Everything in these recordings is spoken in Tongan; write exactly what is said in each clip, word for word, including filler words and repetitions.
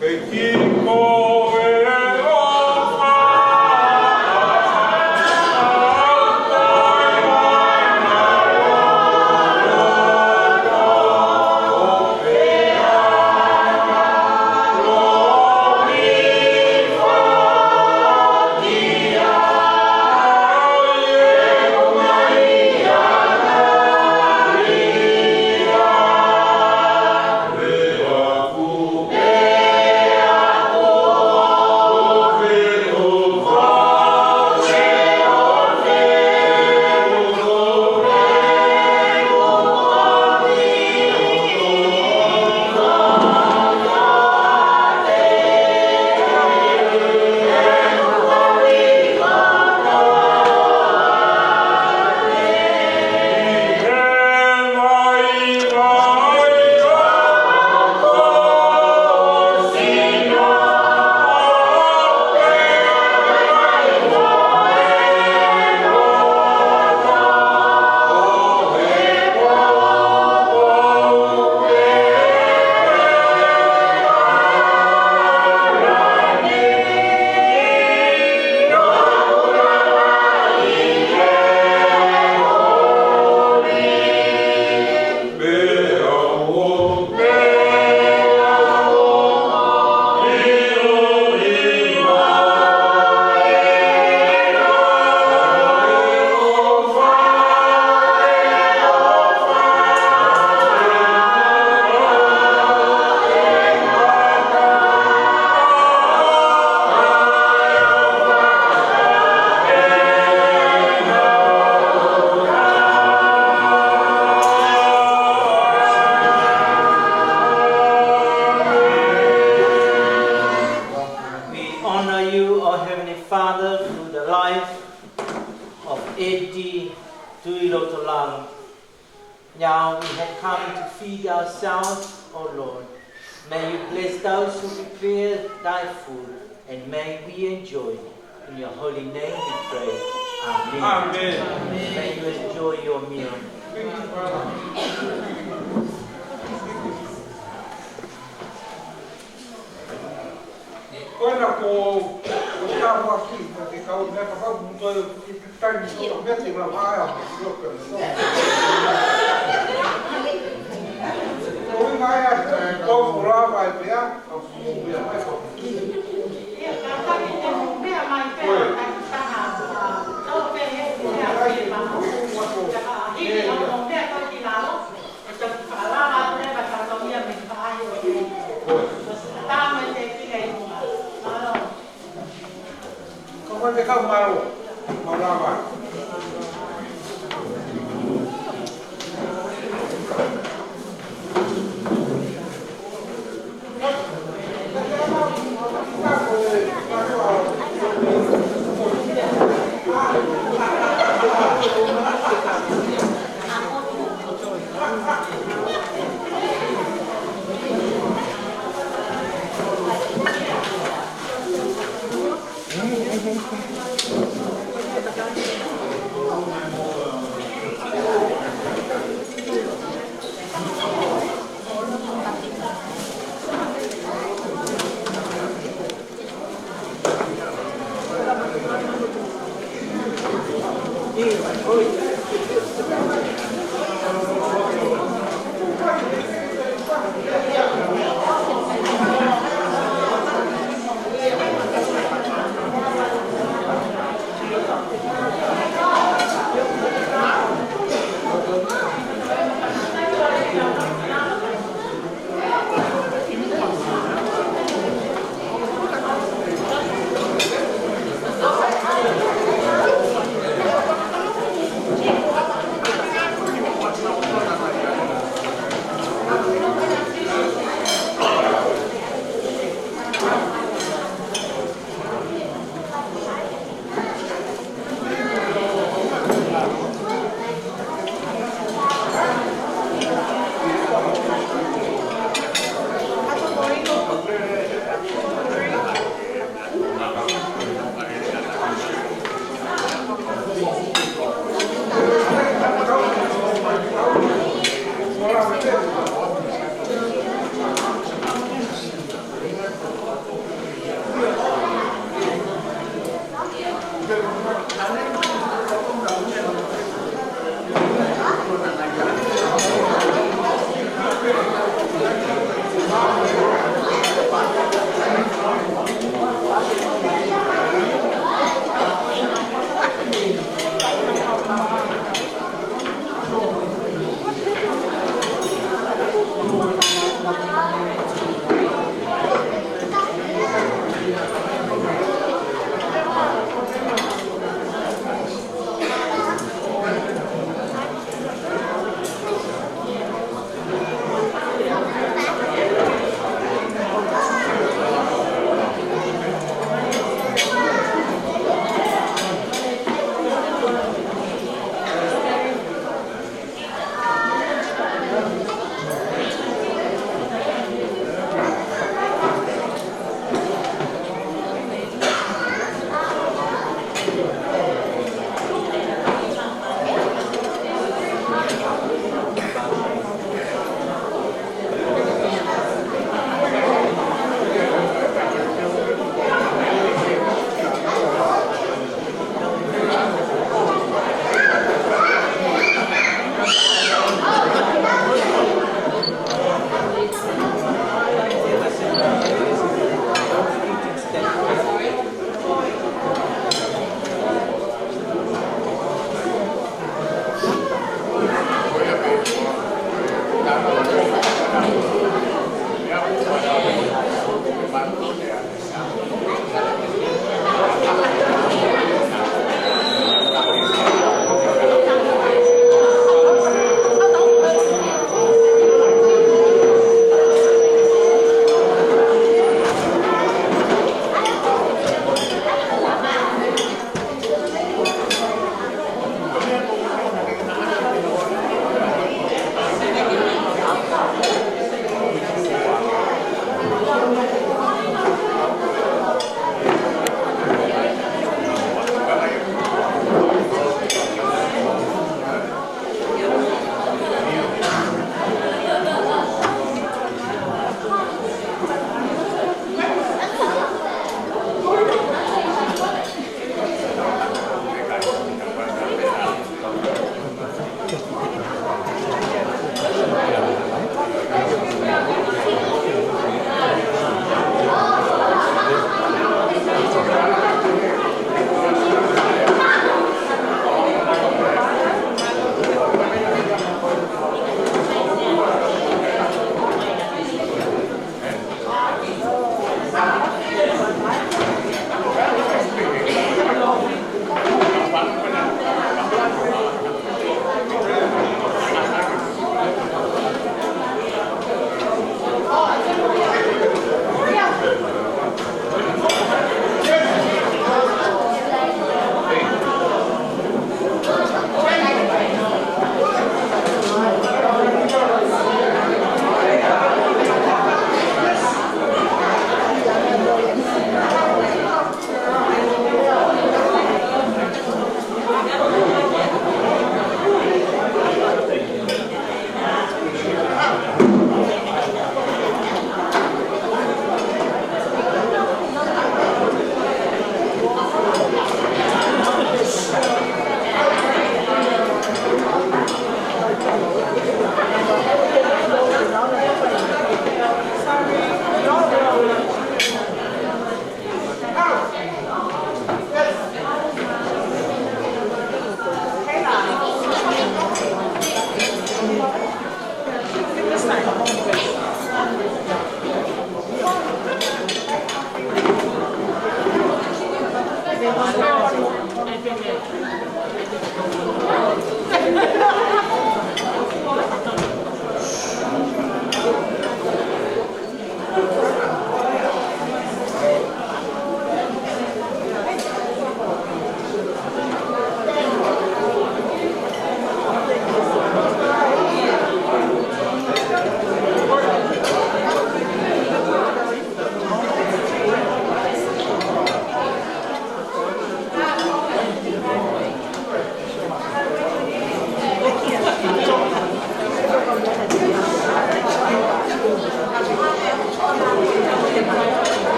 We honor you, O Heavenly Father, through the life of Eddie Tuilotolang. Now we have come to feed ourselves, O Lord. May you bless those who prepare thy food, and may we enjoy. In your holy name we pray. Amen. Amen. May you enjoy your meal. Ko ena ko, ko e tāpuaki, ko e kau meʻa ka pau muto e ki taimi ko e meʻa te la vaya, lo ke lo. Ko e meʻa, ko e la vaya pea, ka fu pea mai ko.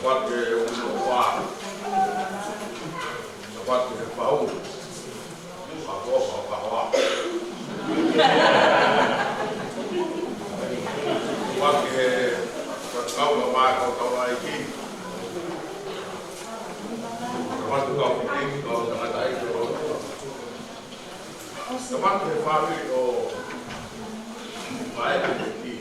Tapu ke uno wa. Tapu ke he pau. Tapu, tapu, tapu. Tapu ke he kau ka mai kau tau ai ki. Tapu kau ki, kau tangata ai ki. Tapu ke he fāmili ʻo mai ki.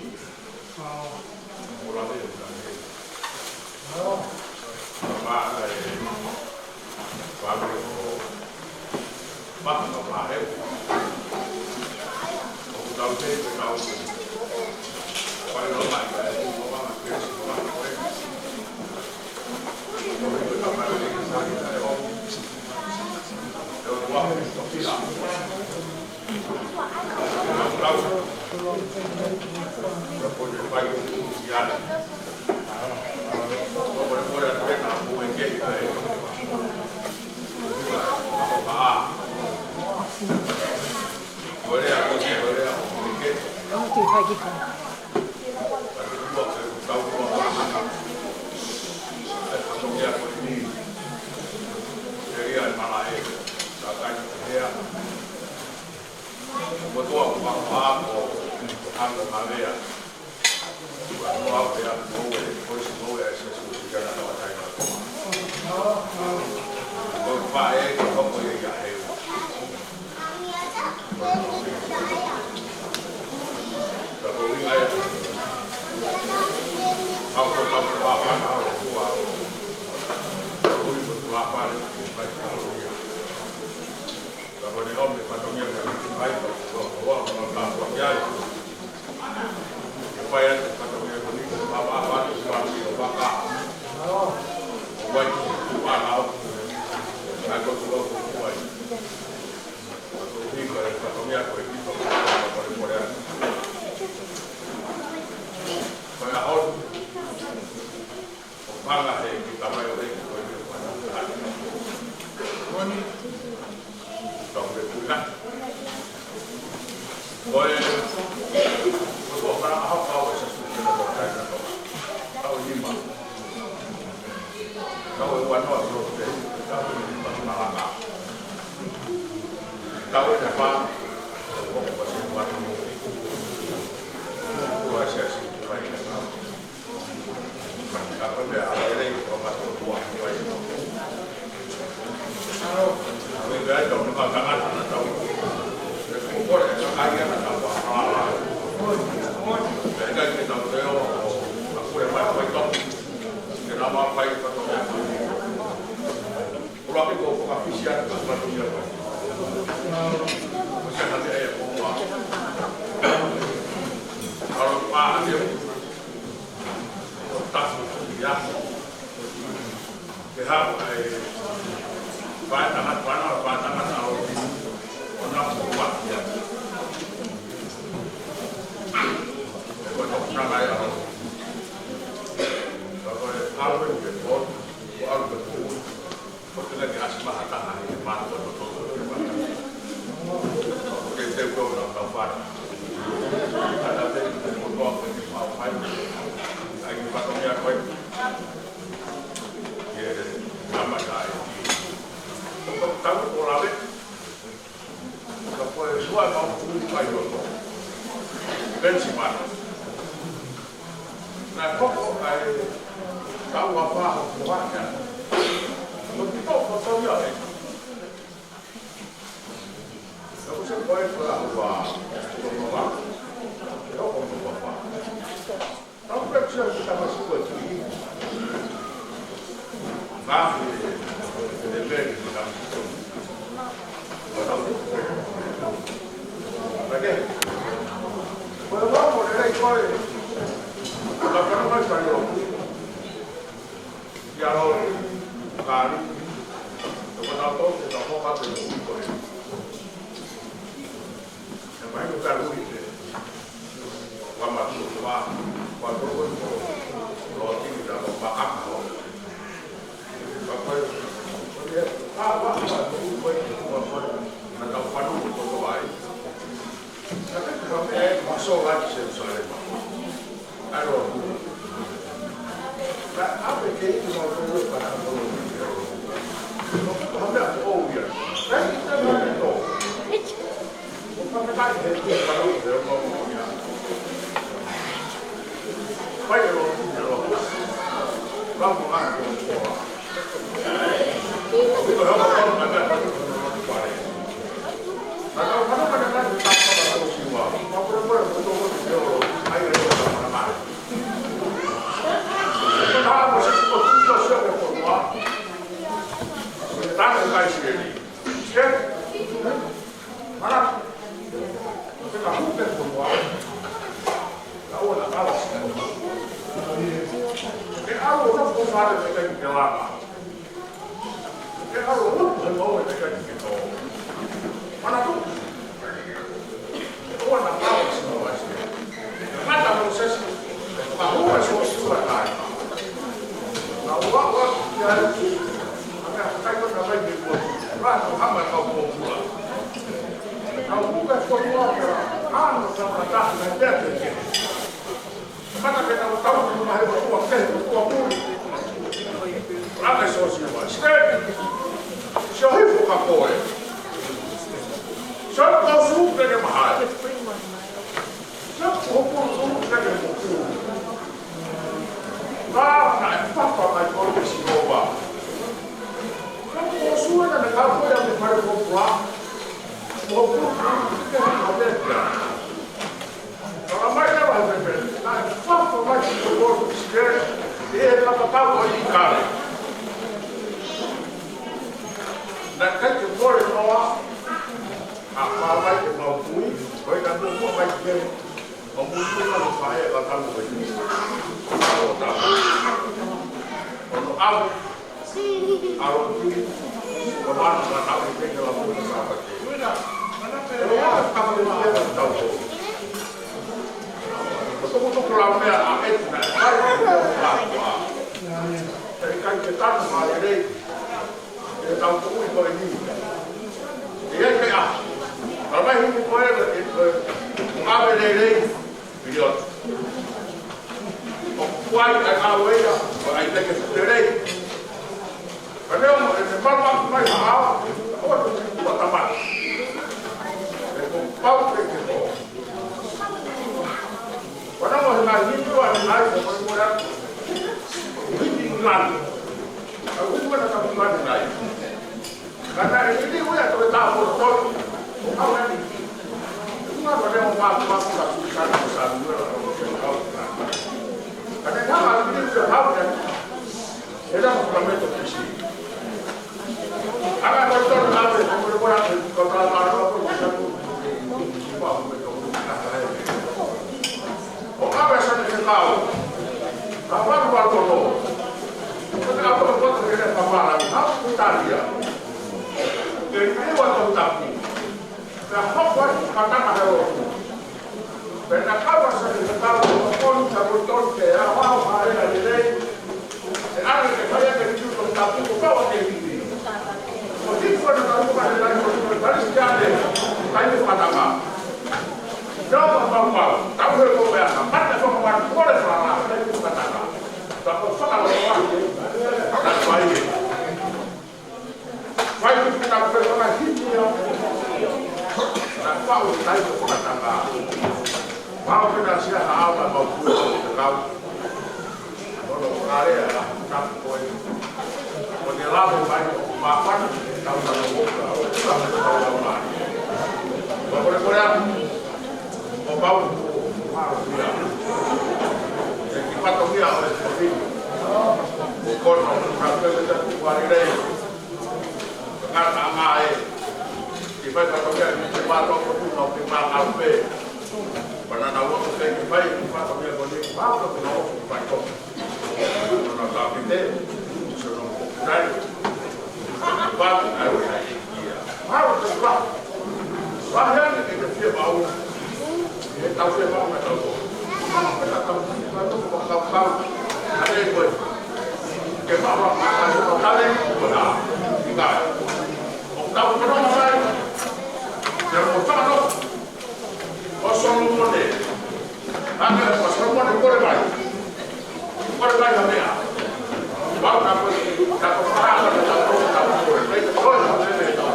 Tau ko lave. Ka ko e sua mau tui kai loto. Pensimana. Naʻe hoko ai tau a paho ko haka. Ko ki toko tau ia e. Ka ko se ko e kua hua. Ko hua. Ko hua. Tau pea sia ki tama si kua tui. Ngā ki te meri ki tama si kua. Kua tau te kua. Ka ke. Kua tau mo le rei kua e. Ka kua mai kua yo. Ia lo. Kari. Kua tau tau te tau kua te kua. Ka mai kua tau te. Wa ma tu wa, wa tu wa tu. Lo ti ni la ma a ho. Wa ko e, ko e, a wa ma tu ko e, ko e, ko e. Na tau fanu ko to ai. Na te ka me ma so la ki Serusalema. Ai lo. Na a pe ke i ma ko e pa na ko. Lo ko ha me a ko ia. Ai te ma to. Mana, te ka hupe ko mua. Ka ua na kala si. Ke alo no ko fare me kai ke lama. Ke alo no ko mo me kai ke to. Mana tu. Ke ua na kala si mo ai si. Mata mo sesi. Ka hupe so si ua kai. Na ua ua ki ai. Ana kai ko na kai ke ko. Ra ko hama ka ko mua. Ka ua ka ko mua ka. Ano sa mata na te te ke. Mana ke na tau ki ma he ua ke ua mu. Ra ka so si ua. Stay. So hifo ka ko e. So ka su ke ke mahai. Sa ko hopo ko ka ke hopo. Ka na e papa mai ko ke si hopa. Ka ko sua na me ka ko ya me pare ko pua. Ko ko ke ha ko ke. Ka mai na wa me me. Na e papa mai ko ko ke. E na papa ko i kare. Na kai ke pore noa. A pa mai ke mau pui. Ko i ka ko mai ke. Ko mui ko ka lo fae ka ka mo ko i. Ko ta. Ko no au. Au ki. Ko ma na ka i te ke la mo ka pa ke. Ko ma ka mo ke ka tau ko. Ko to ko to ko la me a e na. Ai ko ka ko. Ai kai ke ka ma le. E tau ko ui ko e ni. E ai kai a. Ka mai hiki ko e, e, e, ave lelei, piriota. ʻO kuai ai ka ueia, ʻo ai te ke lelei. Ka neo mo, e, e mama mai ha ao, ʻo te kua tamai. E ko pau ke ke ko. Ka neo mo he ngai ni kua ni ngai, ko ko ni mo ya. Hiki ngani. Ka ui mo na ka ngani ngai. Ka naʻe liliu ia ko e taʻu tolu. ʻO kau nani. Ua ko ne o ma ma ko la su sa na sa lu la ko ke kau na. Ka ne hanga liliu ia hau ia. E la ko ka me to kisi. Anga ko to na me ko ko la ko ka la la ko ko sa lu. Ma ko me to na ka e. ʻO kau e sa ne ke kau. Ka wa wa to no. Ko te kau ko ko ke ka ma la. Ka ku ta ia. Ke ni wa to tapu. Pea hoko atu ka tama he lotu. Pea na kava sa ni ka tau o koni ka ko tolu ke a wao ha ea lelei. E ane ke fai ake ni tu to tapu ko kau ake hiki. Ko hiki ko na ka uka he lai ko ni ko tali si ane. Kai ni whanama. Nau ka mau mau. Tau he ko mea ka mate whakamau kore whanga. Kai ni whanama. Ka ko whakaloa. Ka fai e. Vai tu ki taku pe Ai ko kona tanga. Mau kena sia na au mai mau kue ko te kau. Kono kare a tapu koe. Ko te lave mai ko mapana tau na no moka. Ko kore kore a. Ko mau ko maro ia. E ki pato ia o e kofi. Ko kono ka pele ta kuare lei. Ngata mai. Ki fai fatongia ki te pato ko tu na ke pa ka pe. Pana na wo ke ki fai ki fatongia ko ni pa ko na wo ki fai ko. Ko na ka pe te. So no ko nai. Pa ko na wo ai ia. Pa ko te pa. Pa ya ke te fie pa u. E tau fie pa u na tau. Pa ko na tau. Pa ko ka ka. Ale ko. Ke pa pa pa ka ko ka le ko na. Ki ka. ʻO tau kono mai. Te mo tano. ʻO Solomone. Ake ʻo Solomone kole mai. Kole mai ha meʻa. Mau na ko, na ko fara na tau ko tau kole. Mai ko na meʻa tau.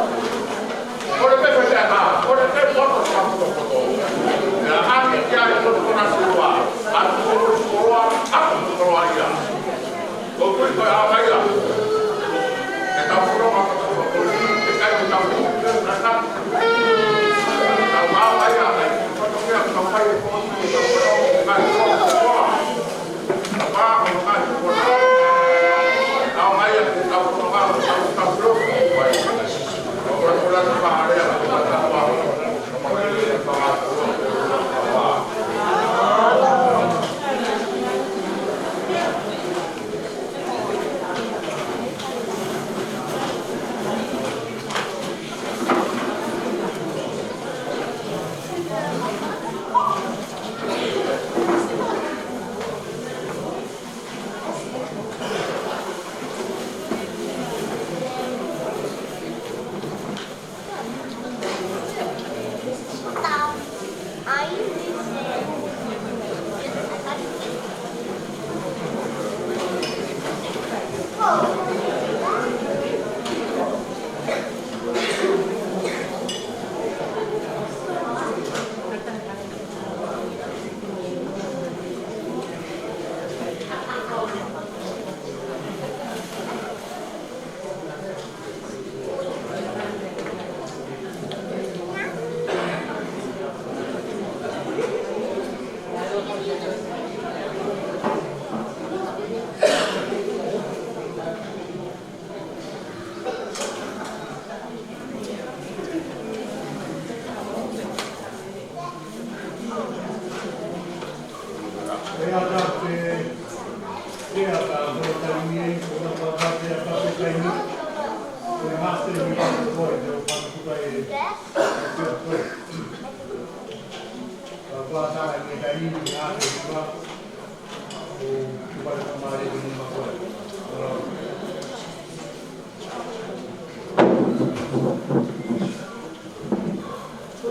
Kole mai ko te aka. Kole mai ko na tau ko ko. Ia ake kia ko ko na sua. Atu ko sua. Atu ko ia.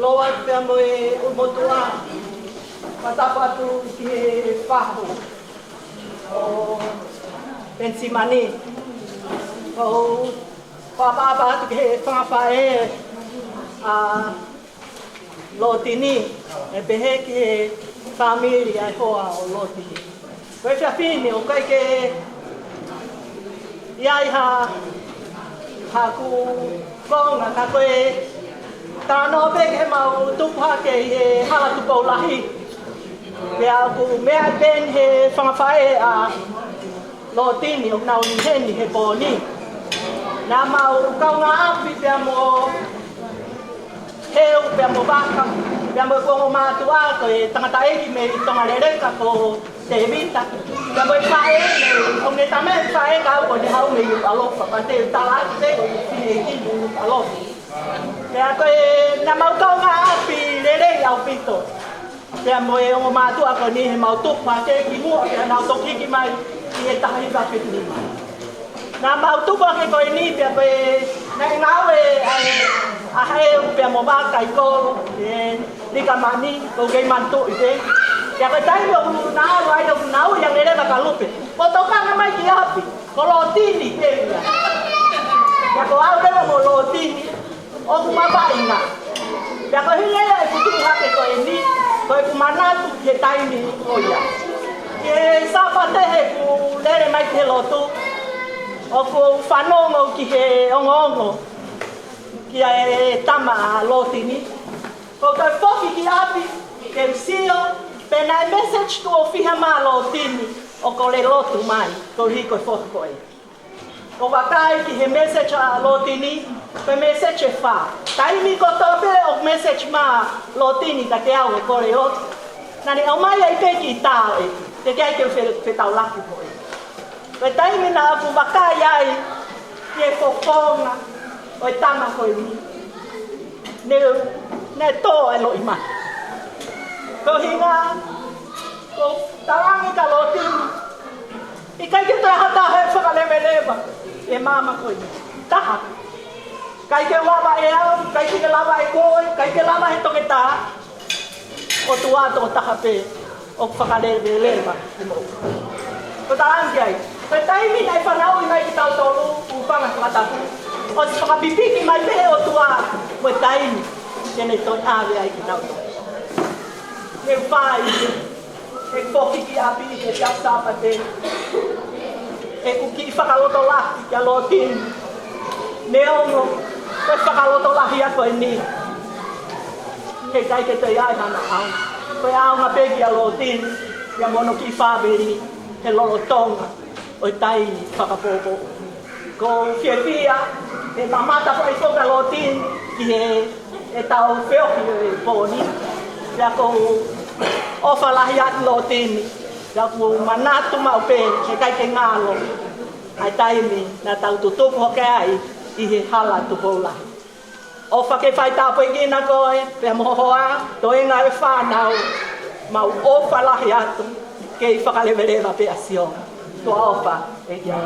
Loa pea mo e ʻulumotuʻa, fakatapu atu ki he fahu ʻo Penisimani. ʻOku ou fakatapu atu ki he fanga faʻē ʻa Lotini, ʻe pehē ki he fāmili ʻa e hoa ʻo Lotini. Ko e efiafi ni ʻoku ʻikai ke ʻi ai ha, haʻaku konga ka ko e talanoa pē ki heʻemau tupu hake ʻi he hala Tupou Lahi. Pea ʻoku meʻa pē eni he fanga faʻē ʻa Lotini ʻoku nau ʻi heni he pō ni. Naʻa mau kaungāʻapi pea mo Heu pea mo Vaka, pea mo e ongo mātuʻa ko e tangataʻeiki mei Tongaleleka ko Tevita. Pea mo e faʻē mei, ʻoku ne tama e faʻē ka ko ʻene haʻu mei Nukuʻalofa, pea te u tala atu pē ko e fineʻeiki mei Nukuʻalofa. Pea ko e naʻa mau kaungāʻapi lelei ʻaupito. Pea mo e ongo mātuʻa ko eni heʻemau tupu hake ki muʻa, pea nau toki hiki mai ʻi he taha hiva fitu nima. Naʻa mau tupu hake ko eni pea ko e naʻe ngāue ʻa e, ʻa Heu pea mo Vaka ʻi kolo, ʻi Likamani, ʻoku kei manatuʻi pē. Pea ko e taimi ʻoku nau ʻalu ai ʻoku nau ʻi ai e leva kalupe. Ko e tokanga mai ki ʻapi, ko Lotini pē ia. Pea ko au leva mo Lotini, ʻoku mavaʻinga. Pea ko e hili ia e kutu Hake ko eni, ko ʻeku manatu he taimi ko ia. He Sāpate heʻeku lele mai ki he lotu, ʻoku ou fanongo ki he ongoongo kia e tama ʻa Lotini. Ko e toe foki ki ʻapi, ke u sio pe naʻe message tuʻo fiha mai ʻa Lotini ʻo kole lotu mai, koeʻuhi ko e foki ko ē. ʻO vakai ki he message ʻa Lotini, ko e message ʻe fā. Taimi kotoa pē ʻoku message mai ʻa Lotini kiate au ʻo kole lotu, naʻá ne ʻomai ai pē kiʻi tā ʻo ʻeke, teʻeki ai ke u fe-, fetaulaki mo ia. Ko e taimi naʻá ku vakai ai ki he fofonga ʻo e tama ko eni, ne, ne tō e loʻimata. Ko e ʻuhinga, ʻoku ou talaange kia Lotini, ʻikai ke toe ʻi ai ha taha ʻe fakaleveleva e maama ko eni. Taha. ʻIkai ke lava ʻe au, ʻikai ke lava ʻe koe, ʻikai ke lava ʻe he toketā. ʻOtua tokotaha pē ʻoku fakaleveleva e moʻui. Ko e talaange ai, ko e taimi naʻe fanauʻi mai kitautolu, ʻū paʻanga fakatapu, ʻosi fakapipiki mai pē ʻe he ʻOtua mo e taimi te ne toe ʻave ai kitautolu. Ne u fai, ne u foki ki ʻapi he efiafi Sāpate. ʻEku kiʻi fakalotolahi kia Lotini. Neongo ko e fakalotolahi ʻa ko eni, heʻikai ke toe ʻi ai hano ʻaonga. Ko e ʻaonga pē kia Lotini, pea mo hono kiʻi fāmili, he lolotonga ʻo e taimi fakapōpō. ʻOku ou fiefia he mamata ko ē ʻa Lotini ki he, ʻetau feohi he pō ni. Pea ʻoku ou ʻofa lahi atu Lotini, pea ʻoku ou manatu maʻu pē heʻikai ke ngalo ʻa e taimi naʻa tau tutupu hake ai ʻi he hala Tupou Lahi. ʻOfa ke fai tāpuekina koe pea mo ho hoa, toenga e fānau, mau ʻofa lahi atu, kei fakaleveleva pē ʻa Sione. Tuʻa ʻofa ē kia.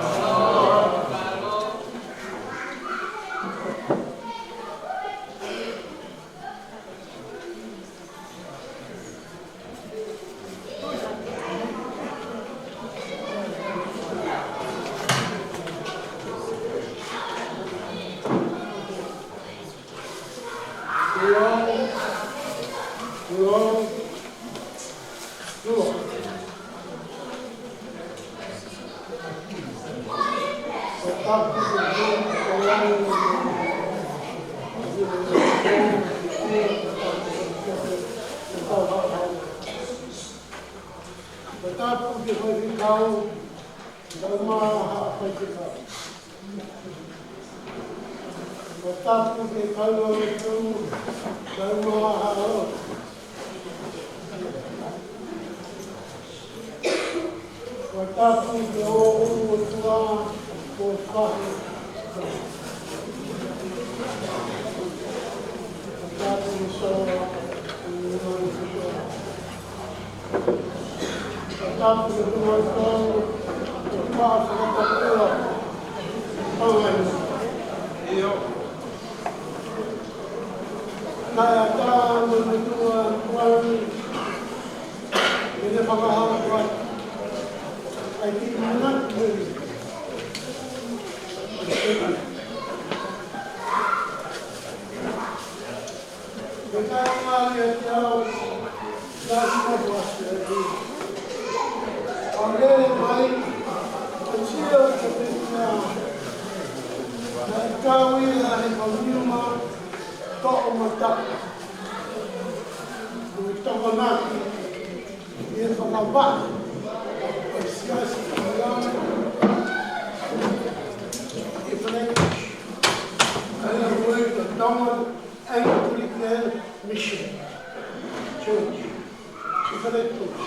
Tapu ki he faifekau, kae ʻumaʻā haʻa faifekau. Tapu ki he kau lotu, kae ʻumaʻā haʻa lotu. Tapu ki he ʻOtua, ko e fahe. Tapu ki he sola, ko e lotu. Tapu ki he ʻOtua, ko e faʻa fakatapua. Amen. ʻIo. Naʻe ʻatā mo e metua kuani, ʻi he fakahā kuani. ʻAi ki mana kuani. Ko e taʻengata ʻiate au, naʻe ʻi ai ha tuʻa ʻi ai. ʻO lele mai, ʻo sio ki he meʻa, naʻe kau ia he kau nima toʻomataʻu. Ko e tokonaki, ʻi he fakavaʻe ʻo e siasi ʻi Langi, ʻi Fale Kusi. ʻA ia ko e Tonga Anglican Mission Church, ʻi Fale Kusi.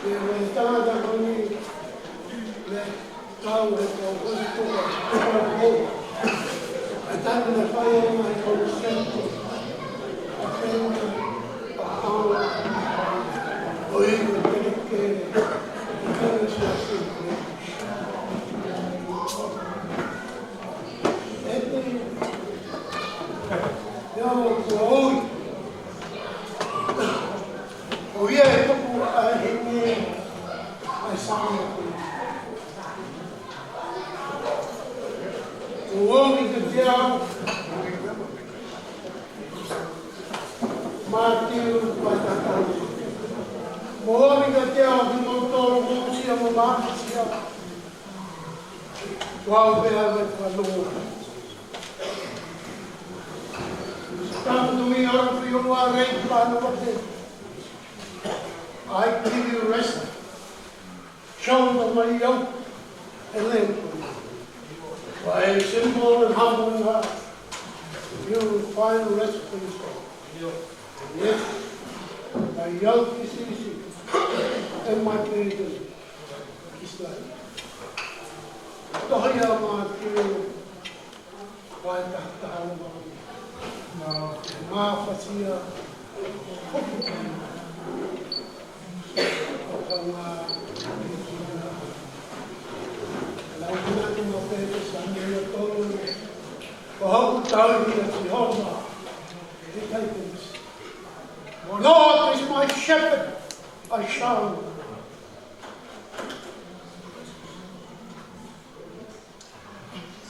Pea mo e tangata ko eni, ne kau he kau hosi toka, kau hou. ʻA e taimi naʻe fai ai ʻa e kau sento, ʻa e kau, ʻa e kau, ʻo e kau teleke, ʻa e kau siasi. ʻEte, ia ʻoku ʻoi. ʻOku ʻi ai e tupu ʻa e hiki ʻa e sāma. ʻOku ʻomi kiate au. Mātiu vahe taha taha. Mou ō mai kiate au ʻa kimoutolu ʻoku moʻusia mo mafasia, ʻo au pē ʻe fanongo. Come to me, all of you who are laden and burdened. I give you rest. Shoulder my yoke and learn from me. For I am simple and humble in heart. You will find rest for your soul. And yes, my yoke is easy and my burden is light. Tohi ʻa Mātiu vahe taha taha. Mafasia. ʻOku ngā lau kina ki mo peke sa mea tolu. Ko hoku tauhi ʻa Sihova. He takes. The Lord is my shepherd, I shall not.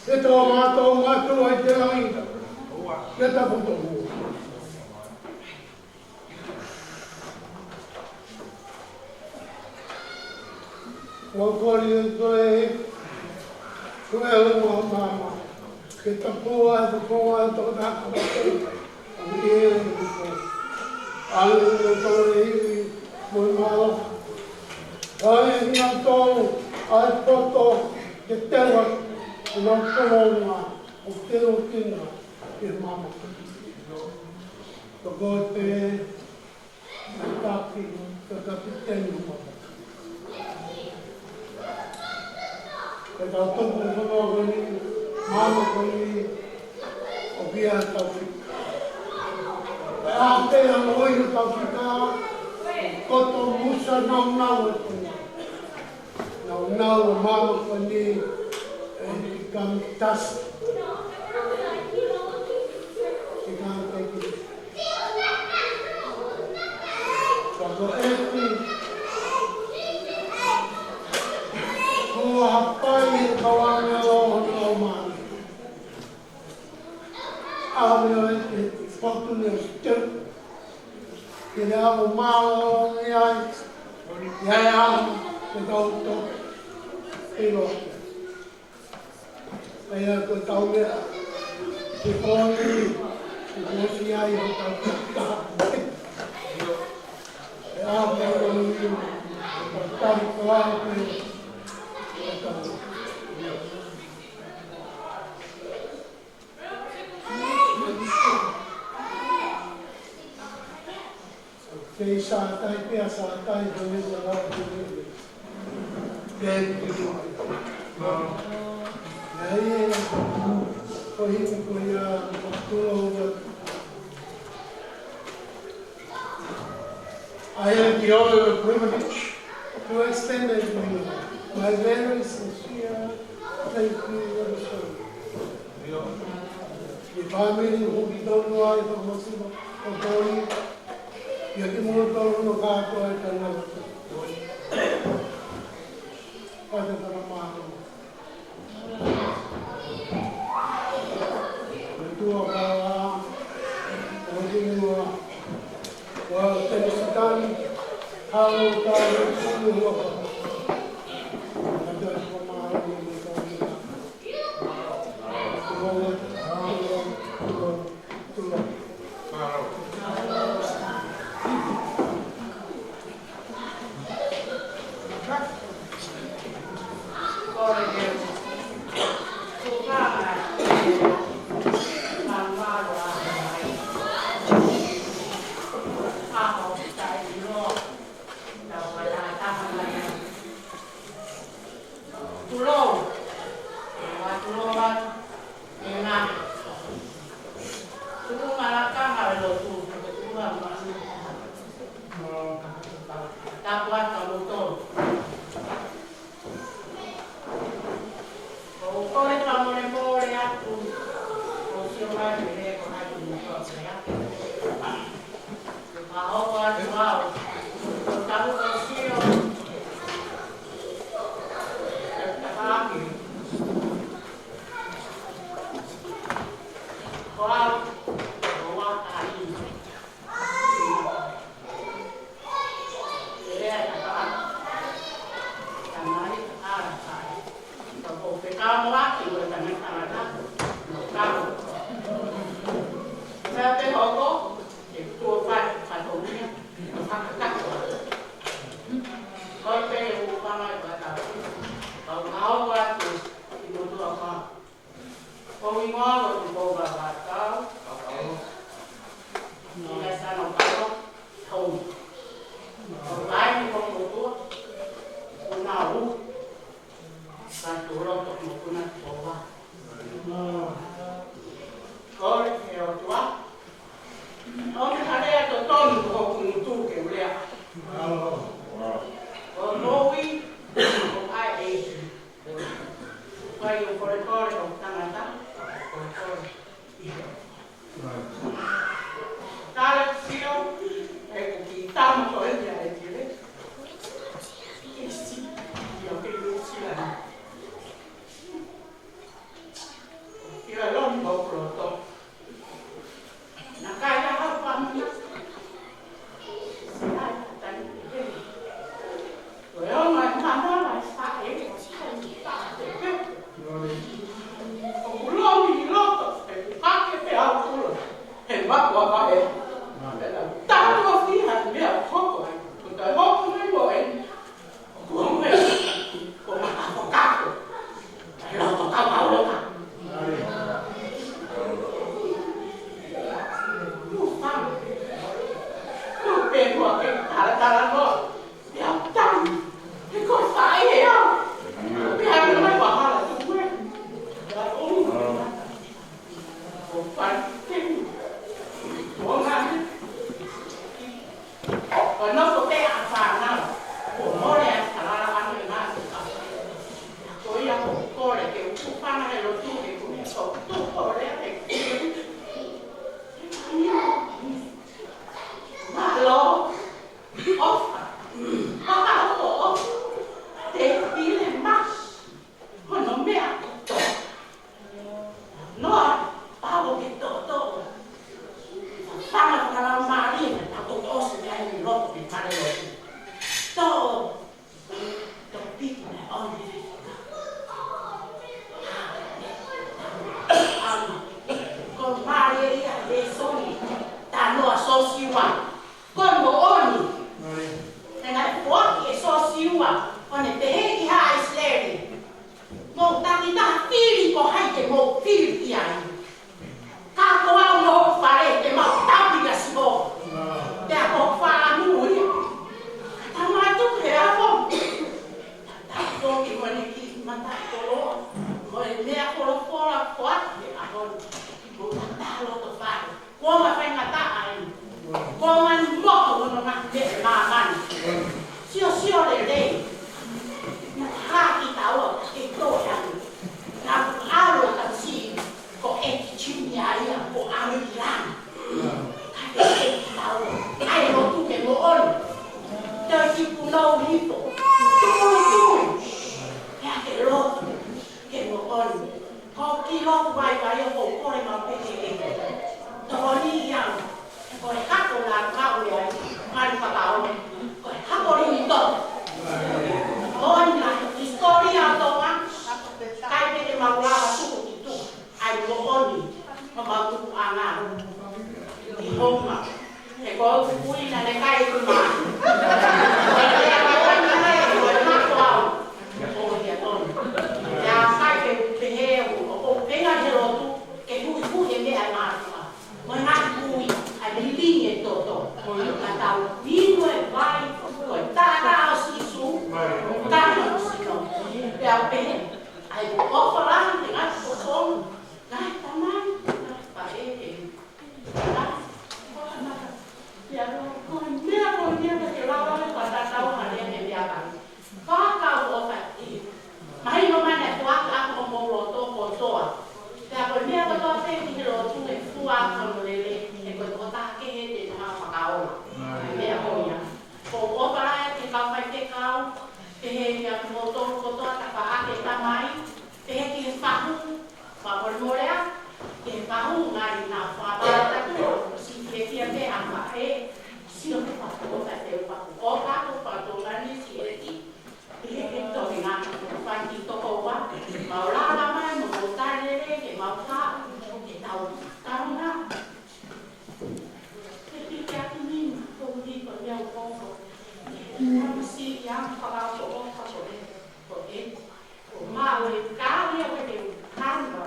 Ke tau mātou mātou ai te langi. Ke tau mātou. Ua kori e toe. Kue lo ma mama. Ke tau pua, tau pua, tau taka. ʻAlu ʻo tau e iwi mo e mālohi. ʻAi e hia tolu ʻa e poto ke tewa ʻenau kolonga ʻo tewa kina ke mama. Toko te taki, te kapiteni mama. Ke tau tupu ʻi he fonua ko eni, māmani ko eni, ʻo pia tau fika. Pea ʻa pē ʻa moʻui ʻo tau fika, ko tau musa naunau atu. Naunau ʻa māmani ko eni, and become dust. Become dust. Ka ko e ʻEiki, ko e hapai ʻe kau ʻāngelo ʻo hono ʻomai. ʻAve ʻo e ʻEiki, fotu ni o step. Ke ne ʻave mālō ni ai, ia e ʻave ke tau toki. ʻIlo. ʻA ia ko e tau meʻa, ke koni, ke kosi ai hotau taha. ʻE ʻaho ko eni, ko e tau koa pē, ko e tau. Kei sātai pea sātai ko e meʻa lau ko e meʻa. Thank you. Ia, ia, ko e himi ko ia, ko e tulo ia. I have the honor and privilege to extend to you my very sincere thank you for the service. Ki he fāmili ʻoku tonu ai, ko Masiva, ko Tony, ia ki mo tonu no kātoa e tangata. Pata tana mālō. Metua ka, ko Inua, ko Tenisitani, halo ka, ko Inua. Pata tana mālō, metua ka. Tulou. Ua tulou atu. Ena. Tuku malaka ma lo tu. Tuku ma. Tapu atu mo tolu. ʻOku ou kole fakamolemole atu. ʻOku ou sio mai pē ko hai ʻoku ou kole atu. Ka hoko atu au. ʻOku tau ʻoku ou sio. Ka hake. Ko au, ko au ka ʻi. Ko e hingoa ko Tupou Vavaʻatau. Ina sana o kalo. Hau. Ko e vai ni ko motua. Ko nau. Ka tū loto mo kuna Tupou Vavaʻatau. Kole ʻe he ʻOtua. ʻO ne hale ʻa totonu ko hoku ngutu ke u lea. ʻO moʻui, ʻo ʻai ʻEiki. Fai ʻo kolekole ʻo tangata, kolekole. Tala sio, ʻe ku ki tama ko e ia e kele. Isi, ia ke lu sila ni. Ia loni mo kuloto. Na kai a hau pamana. Sai, tani, tani. Ko e ongo e manoa e faʻē, sai, faʻē. ʻOku lomi ʻi loto, ʻe ku hake pē au kula. He maku a vahe. Pea tatu a fiha, meʻa hoko ai. Ko tai hoko mai mo e. Ko e maka ko kako. Loto ka mau loka. Tufa. Tupe mua ke talatala noa. Pea tau. He ko e faʻē au. Pea ʻalu mai ʻo hala tuku e. Pea ʻomi. ʻO fai tenu. ʻO ngani. ʻO nofo pē ʻa fānau. ʻO mole ʻa Salala ʻa e ngaahi. Ko ia ko kole ke u tufanga he lotu ke kumi ko tu kole ke. Mālō. ʻOfa. Papa ʻofa. Te pile mas. Hono meʻa kotoa. Noa, pau ke toʻotoʻo. Fanga fanga lau mālie, na tau toʻo ʻosi meʻa ʻi loto ʻi pale lotu. Toʻo, toʻo piki na ʻoni. Ko mālie ia lēsoni, tā noa Sosiua. Ko e moʻoni. He naʻe foaki ʻe Sosiua, ʻo ne pehē ki haʻa ʻIsileli. Mou takitaha fili ko hai te mou fili ki ai. Ka ko au mo hoku fale te mau tapi kia Sihova. Pea ko e fānau ia. Tama atu he ʻaho. Tau toki mo ne ki mata koloa. Mo e meʻa folofola ko atu he ʻaho. Mo tata loto fale. Ko ma faingataʻa ai. Ko ma moto hono ngaahi meʻa ʻi māmani. Sio, sio lelei. Na haki taua ke toe atu. Na alo tausi ko e kichini ai ko ʻalu ʻi langi. Ka ke haki taua. ʻAi lotu ke moʻoni. Te ki punou hipo. Tuʻu, tuʻu. Pea ke lotu ke moʻoni. Ko ki lotu vaivai ʻoku ou kole maʻu pē ke ke. Tokoni ia. Ko e hako na kau ia. Mali fakaʻomi. Ko e hako lini to. Ko na hisitōlia ʻo Tonga. Kai pē ke mau lava tuku ki tuku. ʻAi moʻoni. Ko mau tuku anga. ʻI Homa. He ko au kui na ne kai ku ma. Ko e lea ko eni ne ko e mako au. Ko ia tonu. Ia sai ke u pehē ʻoku ou penga he lotu ke huʻihuʻi e meʻa ʻa e mātuʻa. Mo e ngaahi kui ʻa e lilingi e toto. Ka tau inu e vai ko e taʻataʻa ʻo Sīsū. Ka ʻi he sino. Pea u pehē ʻa e ʻofa lahi he ngaahi kosong. Ngaahi tamai, ngaahi faʻē. Mahino mai naʻe foaki ʻaki homou loto kotoa. Pea ko e meʻa kotoa pē ki he lotu ʻe fua ʻaki hono lele, he ko e tokotaha kehe te ne hanga fakaola. Meʻa ko ia. Ko e ʻofa lahi ki he kau faifekau, pehē kia moutolu kotoa tafaʻaki e tamai, pehē ki he fahu, Fakamolemole ā, ke pahu ngali na fakapalatatu, si ke kia ke a faʻē, sio ke pahu o ka te pahu o ka ko pahu ngani si eti. Ke ke tohi ngā fai ki toko ua, mau lala mai, mau tau lele, ke mau ka, ke tau kaunga. Ke ke kia ki ni, ko ni ko ni au koko. Ke ke kia ki si ia, fakapahu o ka ko e, ko e. Ko mau e kau ia ko e kanu.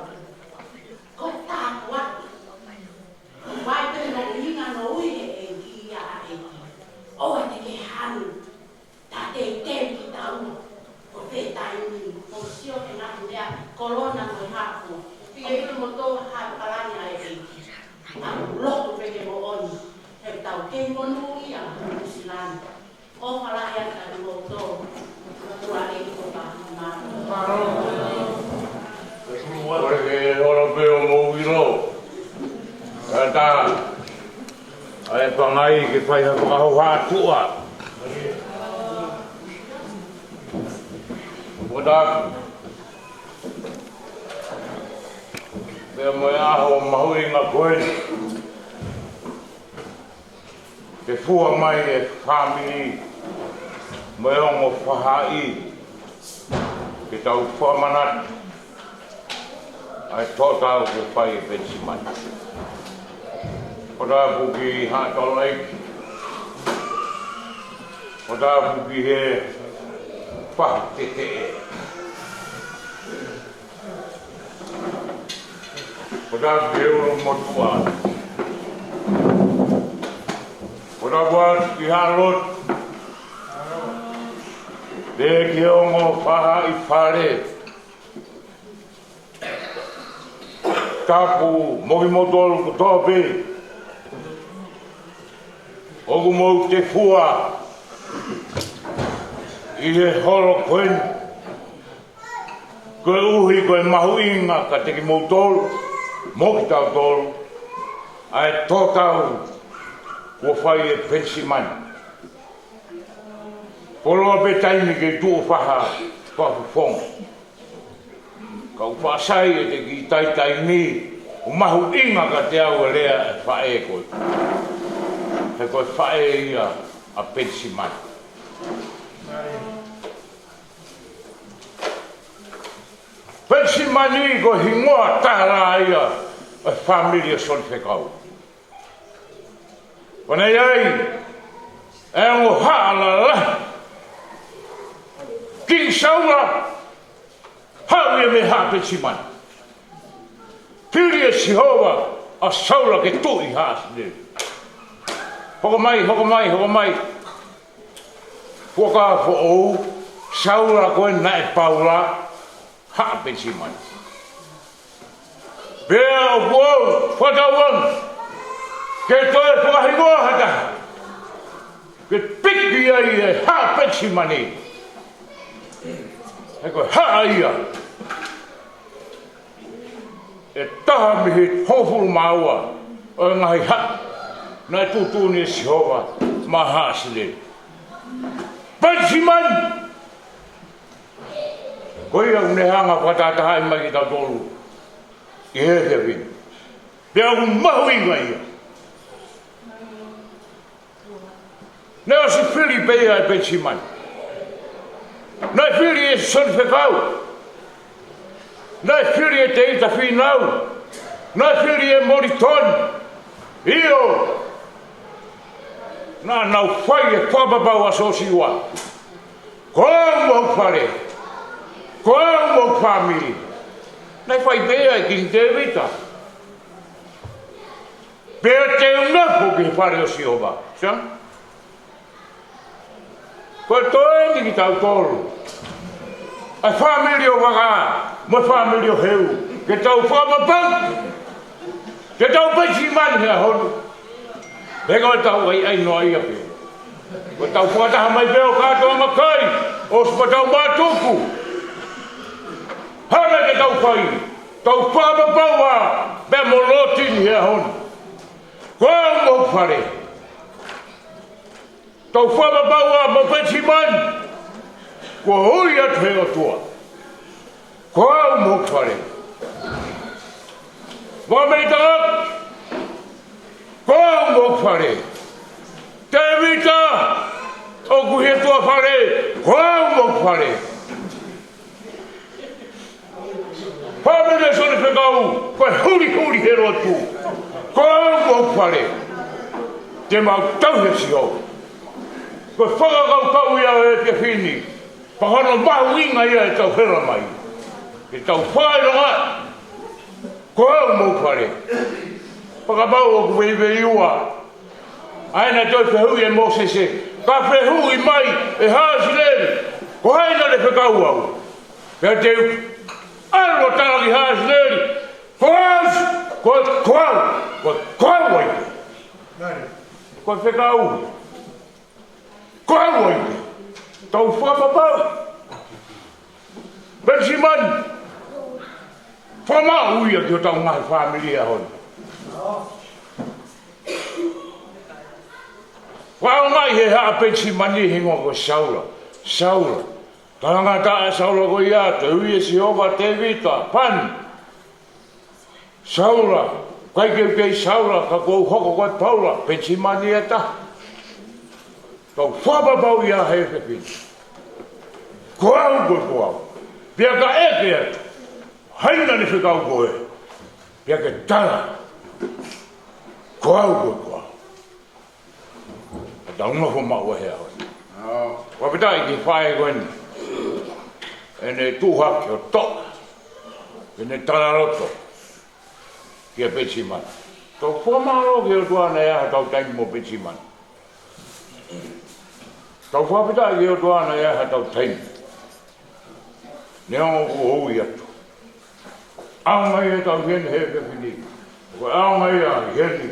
ʻo ha palani ʻa e ʻEiki. ʻA e lotu pē ke moʻoni, he tau kei monūʻia ʻi Nuʻusila ni. ʻOfa lahi atu kiate kimoutolu, ʻoku ʻa e ʻEiki ʻofa ʻi māmani. Kole ke holo pē ʻo mou ʻilo. Kātaki ʻa e pangai ke fai ha fakahoha atu ā. Ua tā. Pea mo e ʻaho mahuʻinga ko eni, ke fua mai e fāmili mo e ongo fahaʻi, ke tau fakamanatu ʻa e tō tau ke fai e Penisimani. Ko tapu ki Haʻatolaiki, ko tapu ki he fahu teteʻe, ko tapu ki he ʻulumotuʻa, ko tapu atu ki Haʻalotu, pea ki he ongo fahaʻi fale. Tapu mo kimoutolu kotoa pē ʻoku mou tefua ʻi he holo ko eni, koeʻuhi ko e mahuʻinga kiate kimoutolu mo kitautolu ʻa e tō tau kuo fai e Penisimani. Fuoloa pē taimi ke tuʻu faha fakafofonga. Ka ʻoku faʻa sai ʻete kiʻi taimi, ʻoku mahuʻinga kiate au e lea ʻa e faʻē ko ē. He ko e faʻē ia ʻa Penisimani. Penisimani ko e hingoa tālā ia ʻo e fāmili ʻo Soni Fekau. Ko ʻene ʻi ai e ongo haʻa lalahi, Kingi Saula, haʻu ia mei Haʻa Penisimani. Fili ʻe Sihova ʻa Saula ke tuʻi Haʻa Sileli. Hoko mai, hoko mai, hoko mai. Fuakava foʻou, Saula ko ē naʻe Paula, Haʻa Penisimani. Pea ʻoku ou fakatauange ke toe fakahingoa ha taha ke piki ai e Haʻa Penisimani. He ko e haʻa ia ʻe taha mei he hongofulu mā ua ʻo e ngaahi haʻa naʻe tuʻutuʻuni ʻe Sihova maʻa Haʻa Sileli. Penisimani! Ko ia ʻoku ne hanga ʻo fakatahatahaʻi mai kitautolu ʻi he efiafi ni. Pea ʻoku mahuʻinga ia. Naʻe ʻosi fili pē ia ʻe Penisimani. Naʻe fili ʻe Soni Fekau. Naʻe fili ʻe Tēvita Fīnau. Naʻe fili ʻe Molitoni. ʻIo. Naʻa nau fai e fakapapau ʻa Siosiua. Ko au mo hoku fale. Ko au mo hoku fāmili. Naʻe fai pē ia ʻe Kingi Tēvita. Pea te u nofo ki he fale ʻo Sihova. Sio? Ko e toe ni kitautolu, ʻa e fāmili ʻo Vaka mo e fāmili ʻo Heu, ke tau fakapapau ke tau Penisimani he ʻaho ni. He ko ʻetau ʻaiʻai noa ia pē. Ko ʻetau fakataha mai pē ʻo kātoa makai, ʻosi pea tau mātuku. Hana ke tau fai, tau fakapapau ā pea mo Lotini he ʻaho ni. Ko au mo hoku fale. Tau fakapapau ā mo Penisimani, kuo ui atu he ʻOtua. Ko au mo hoku fale. Vā mei taʻa, ko au mo hoku fale. Tēvita, ʻoku ʻi he tuʻa fale, ko au mo hoku fale. Fāmili ʻo Soni Fekau, ko e hulihuli he lotu. Ko au mo hoku fale. Te mau tauhi ʻa Sihova. Ko e fakakaukau ia ʻo e efiafi ni. Pea hono mahuʻinga ia ʻetau hela mai. Ke tau fai loa. Ko au mo hoku fale. Fakapapau ʻoku veiveiua ʻa ena toe fehuʻi ʻe Mōsese. Ka fehuʻi mai ʻe Haʻa Sileli, ko hai naʻa ne fekau au? Pea te u ʻalu ʻo tala ki Haʻa Sileli, Ko au, ko, ko au, ko, ko au ai. Ko e fekau. Ko au ai. Tau fakapapau. Penisimani. Fakamaʻu ia ki hotau ngaahi fāmili he ʻaho ni. Fakaʻaongaʻi he haʻa Penisimani hingoa ko Saula. Saula. Talangataʻa Saula ko ia, te ui ʻe Sihova Tēvita, pani. Saula, ʻikai ke u kei Saula, ka kuo u hoko ko e Paula, Penisimani ʻe taha. Tau fakapapau ia he efiafi ni. Ko au ko e ko au. Pea ka ʻeke atu, hai naʻa ne fekau koe. Pea ke tala, ko au ko e ko au. Ka tau nofo maʻu he ʻaho ni. Fakafetaʻi ki he faʻē ko eni. ʻEne tuʻu hake ʻo toʻo ʻene talaloto kia Penisimani. Tau fakamālō ki he ʻOtua naʻe ʻi ai haʻatau taimi mo Penisimani. Tau fakafetaʻi ki he ʻOtua naʻe ʻi ai haʻatau taimi. Neongo kuo ui atu. ʻAonga ia ʻetau ʻi heni he efiafi ni. Ko e ʻaonga ia ʻi heni,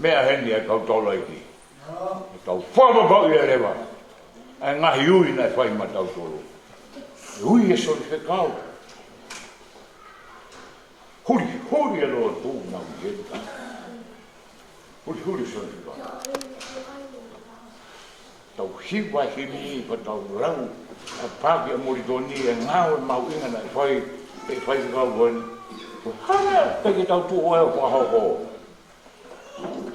meʻa heni ʻa e kau taulaʻeiki. Tau fakapapauʻi leva ʻa e ngaahi ui naʻe fai maʻatautolu. Ui ʻe Solifekau. Hulihuli e lotu naʻa ku ʻi heni. Hulihuli Solifekau. Tau hiva himi, pea tau lau ʻa Pāki ʻa Molitoni e ngāue mahuʻinga naʻe fai ʻe Faifekau ko eni. Hanga pē ke tau tuʻu ʻo fakahoko.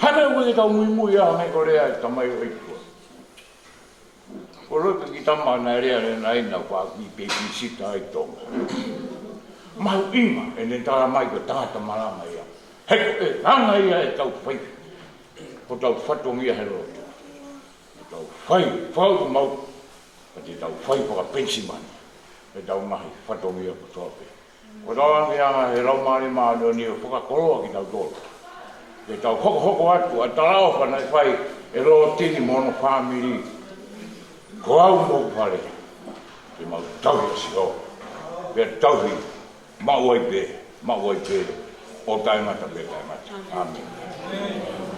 Hanga pē ke tau muimui ʻa e meʻa ko e lea ʻa e Tamai ʻo e ʻOtua. Ko e lotu ki he tama naʻe lea ʻanenai naʻa ku ʻi he pēpisita ʻi Tonga. Mahuʻinga ʻene tala mai ko e tangata malanga ia. He ko e anga ia ʻetau fai. Ko hotau fatongia he lotu. Tau fai, fau mau, ka te tau fai fakaPenisimani. Ke tau maʻu e fatongia kotoa pē. Ko hotau angaanga he Laumālie Māʻoniʻoni ʻo fakakoloa kitautolu. Ke tau hokohoko atu ʻa e talaʻofa naʻe fai ʻe Lotini mo hono fāmili. Ko au mo hoku fale. Te mau tauhi ʻa Sihova. Pea tauhi maʻu ai pē, maʻu ai pē, ʻo taʻengata pea taʻengata. ʻĀmeni.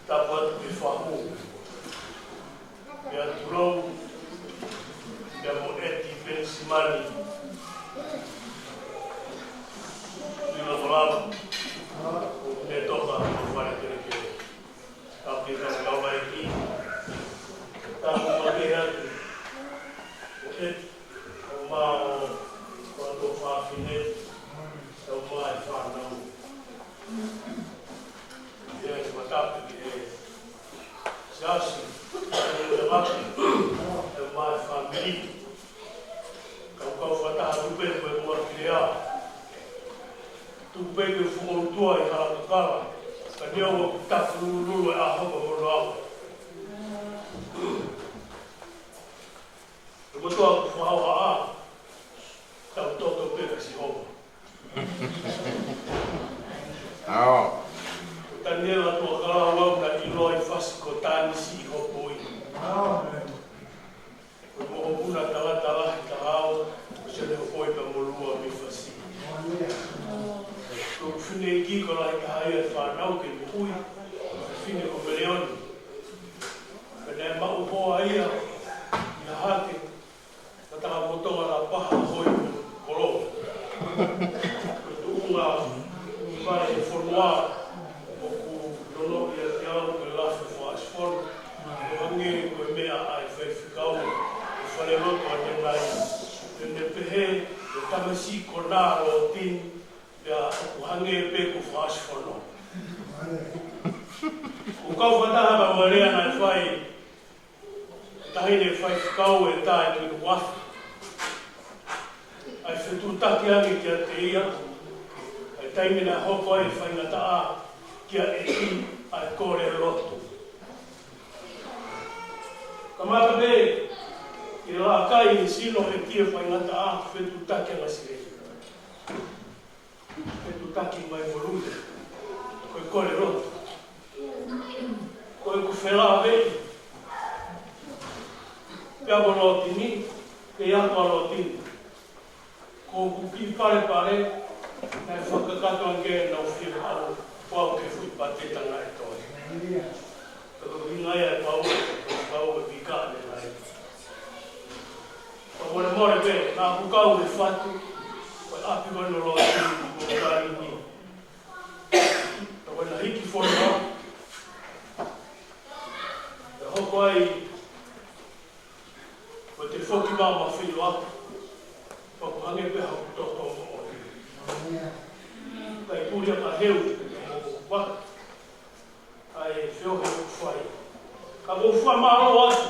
Tapu atu ki he fahu. Pea tulou, pea mo ʻEti Penisimani. Tui lava lava, ʻo ne toka ʻo fale kelekele. Tapu ki he kau taulaʻeiki. Tapu mo ʻEti. ʻO ʻEti, ʻo mā ʻo, ʻo tō fafine, ʻo mā e fānau. ʻIo, ʻe matapi ki he siasi, ʻe matapi, ʻe mā e fāmili. Kau kau fakataha tupe ko e mua ki lea. Tupe ke fuʻu ʻOtua ʻi hala kakala. Ka neongo ʻoku tapu lulululu e ʻaho ko hono ʻaho. Ko e motuʻa ʻoku fakaʻauha ʻa, tau toto pē kia Sihova. ʻAo. Ko Taniela Tuʻakalau au naʻe ʻiloa ʻi he fasi ko Tanisi ʻi hoku ʻi. Ko e mokopuna tangata lahi taha au, ko Sele Hokoi Kamolua mei Fasi. Ko e fefine iiki ko e lahi taha ia e fānau ke moʻui, ko e fefine ko Meleoni. Pea naʻe maʻu hoa ia, ʻi Hahake, Ka taka motonga la paha hoi kolo. Ko e tuʻunga fale he fonua, ʻoku nonoʻo ʻiate au ko e lafi fakaʻosi fono. ʻO hangē ko e meʻa ʻa e faifekau, ʻi he falelotu ʻanenai. Pea ne pehē, ko e tamasiʻi ko ena Lotini, pea ʻoku hangē pē ko e fakaʻosi fono. ʻOku kau fakataha mo e lea naʻe fai, Taʻahine faifekau ʻe taha ʻi Nukuʻafe. ʻA e fetuʻutaki ange kiate ia, ʻa e taimi naʻe hoko ai e faingataʻa kia ʻEti ʻa e kole lotu. Kamata pē, Ke laka ʻi he sino ʻo e ʻEiki ʻa e faingataʻa, fetuʻutaki angasilei. Fetuʻutaki mai mo luna. Ko e kole lotu. Ko ʻeku felāveʻi pea mo Lotini, ke ʻi ai ʻa Lotini. Ko ʻeku kiʻi palepale, naʻe fakakakato ange naʻa ku fie pau, pau ke fuʻu pate tanga e toe. Ko e ʻuhinga ia e pau, pau e pika ne lai. Ko e molemole pē, naʻa ku kau he fatu, ko e ʻapi ko ē ʻo Lotini, ko Kalini. Ko ʻena hiki fonua, ʻe hoko ai, ko e te foki mā ma filo aku, pea ko e hangē pē haʻaku toto moʻoni. Kae puli ʻa ka heu, ʻa e feohi ʻoku fai. Ka ʻoku ou fakamālō atu.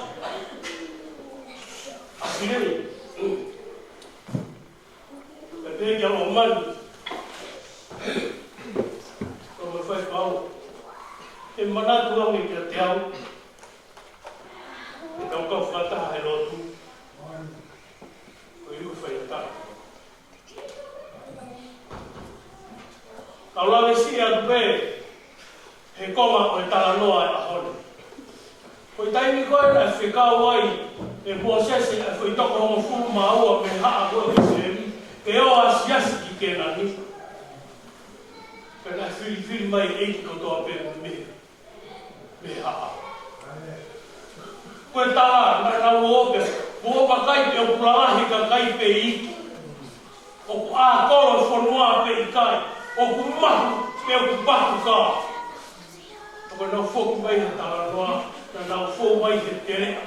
ʻAsilei. Pea pehē kia Lomani. Ko e fai pau. Ke manatu ange kiate au. Ke tau kau fakataha he lotu. Ko e ʻuhi ko e faingataʻa. Kau lave siʻi atu pē he konga ʻo e talanoa ʻo e ʻaho ni. Ko e taimi ko ē naʻe fekau ai ʻe Mōsese ʻa e foʻi toko hongofulu mā ua mei he haʻa ko ē ʻo ʻIsileli, ke ō ʻo asiasi ki Kēnani. Pea naʻe filifili mai e ʻeiki kotoa pē mei mei he haʻa. Ko e tala, naʻa nau ō pē, ʻoku ʻikai pē ʻoku lalahi e kakai pe iiki. ʻOku ʻākolo e fonua pe ʻikai. ʻOku mahu pe ʻoku patuka. Ka ko ʻenau foki mai he talanoa, naʻa nau fou mai he teleʻa.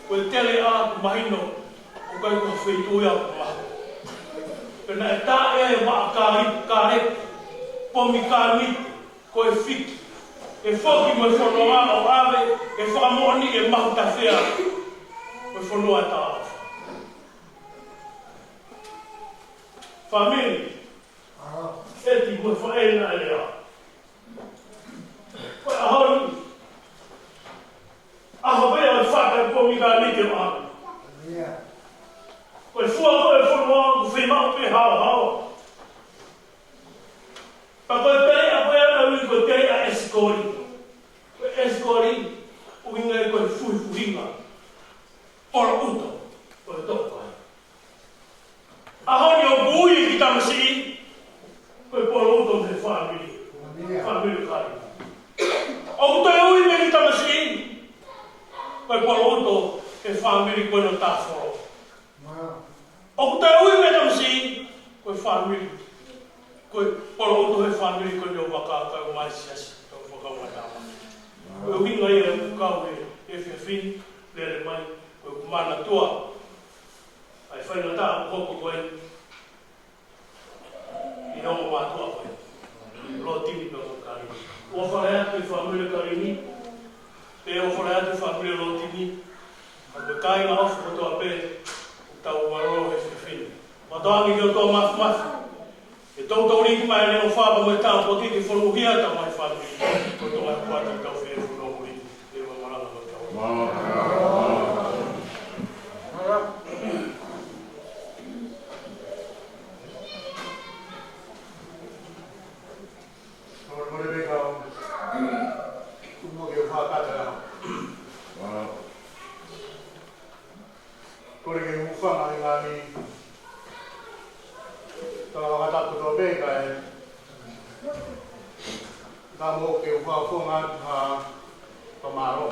Ko e teleʻa ʻoku mahino, ʻoku ʻikai ko ha feituʻu ia ʻoku mahu. Pea naʻe tā ʻe he vaʻa kale, kale, pomi kāmiti, ko e fiki. ʻE foki mo e fononga ʻo ʻave, ʻe fakamoʻoni ʻe mahu tafea mo e fonua ʻe talaʻofa. Fāmili, ʻeti mo e faʻē naʻe lea. Ko e ʻaho ni, ʻaho pē ʻo e fata ko mi ka ni ke ʻaho. Ko e fua ko e fonua ʻoku fiemaʻu pē haohaoa. Pea ko e teleʻa ko ē naʻe ui ko e teleʻa ʻEsikoli. Ko e ʻEsikoli, ʻuhinga ia ko e fuhifuhinga. Poloʻuto, ko e toʻukai. ʻAho ni ʻoku ui ki tamasiʻi, ko e poloʻuto mei he fāmili. Fāmili kai. ʻOku toe ui mei ki tamasiʻi, ko e poloʻuto he fāmili ko ena tāfolo. ʻOku toe ui mei tamasiʻi, ko e fāmili. Ko e poloʻuto he fāmili ko eni ʻo e vaka kai ʻo mai siasi, tau fakau mai tama. Ko e ʻuhinga ia ʻoku kau he, he efiafi ni, lele mai, ko e kumana tua. ʻA e faingataʻa ʻoku hoko ko ē. ʻI he ongo mātuʻa ko ē. Lotini pea mo Kalini. ʻOfa lahi atu ki he fāmili Kalini. Pea ʻofa lahi atu ki he fāmili Lotini. Ka ko e kāinga ʻofa kotoa pē, tau mālō he efiafi ni. Mātuʻa ange ki he ʻOtua Māfimafi. Ke toutou liki mai ʻene ʻofa pea mo e tāpuaki ke fonu hia ʻetau ngaahi fāmili. Ko e tau ngaahi kuata tau fie fonu uli. Ke mamalanga mo tau. Mole, mole, mei kau. Kumo ke fakata. Kole ke u hūfanga he ngaahi talangatapu kotoa pē kae ʻatā mo au ke u fakafofonga atu ha fakamālō.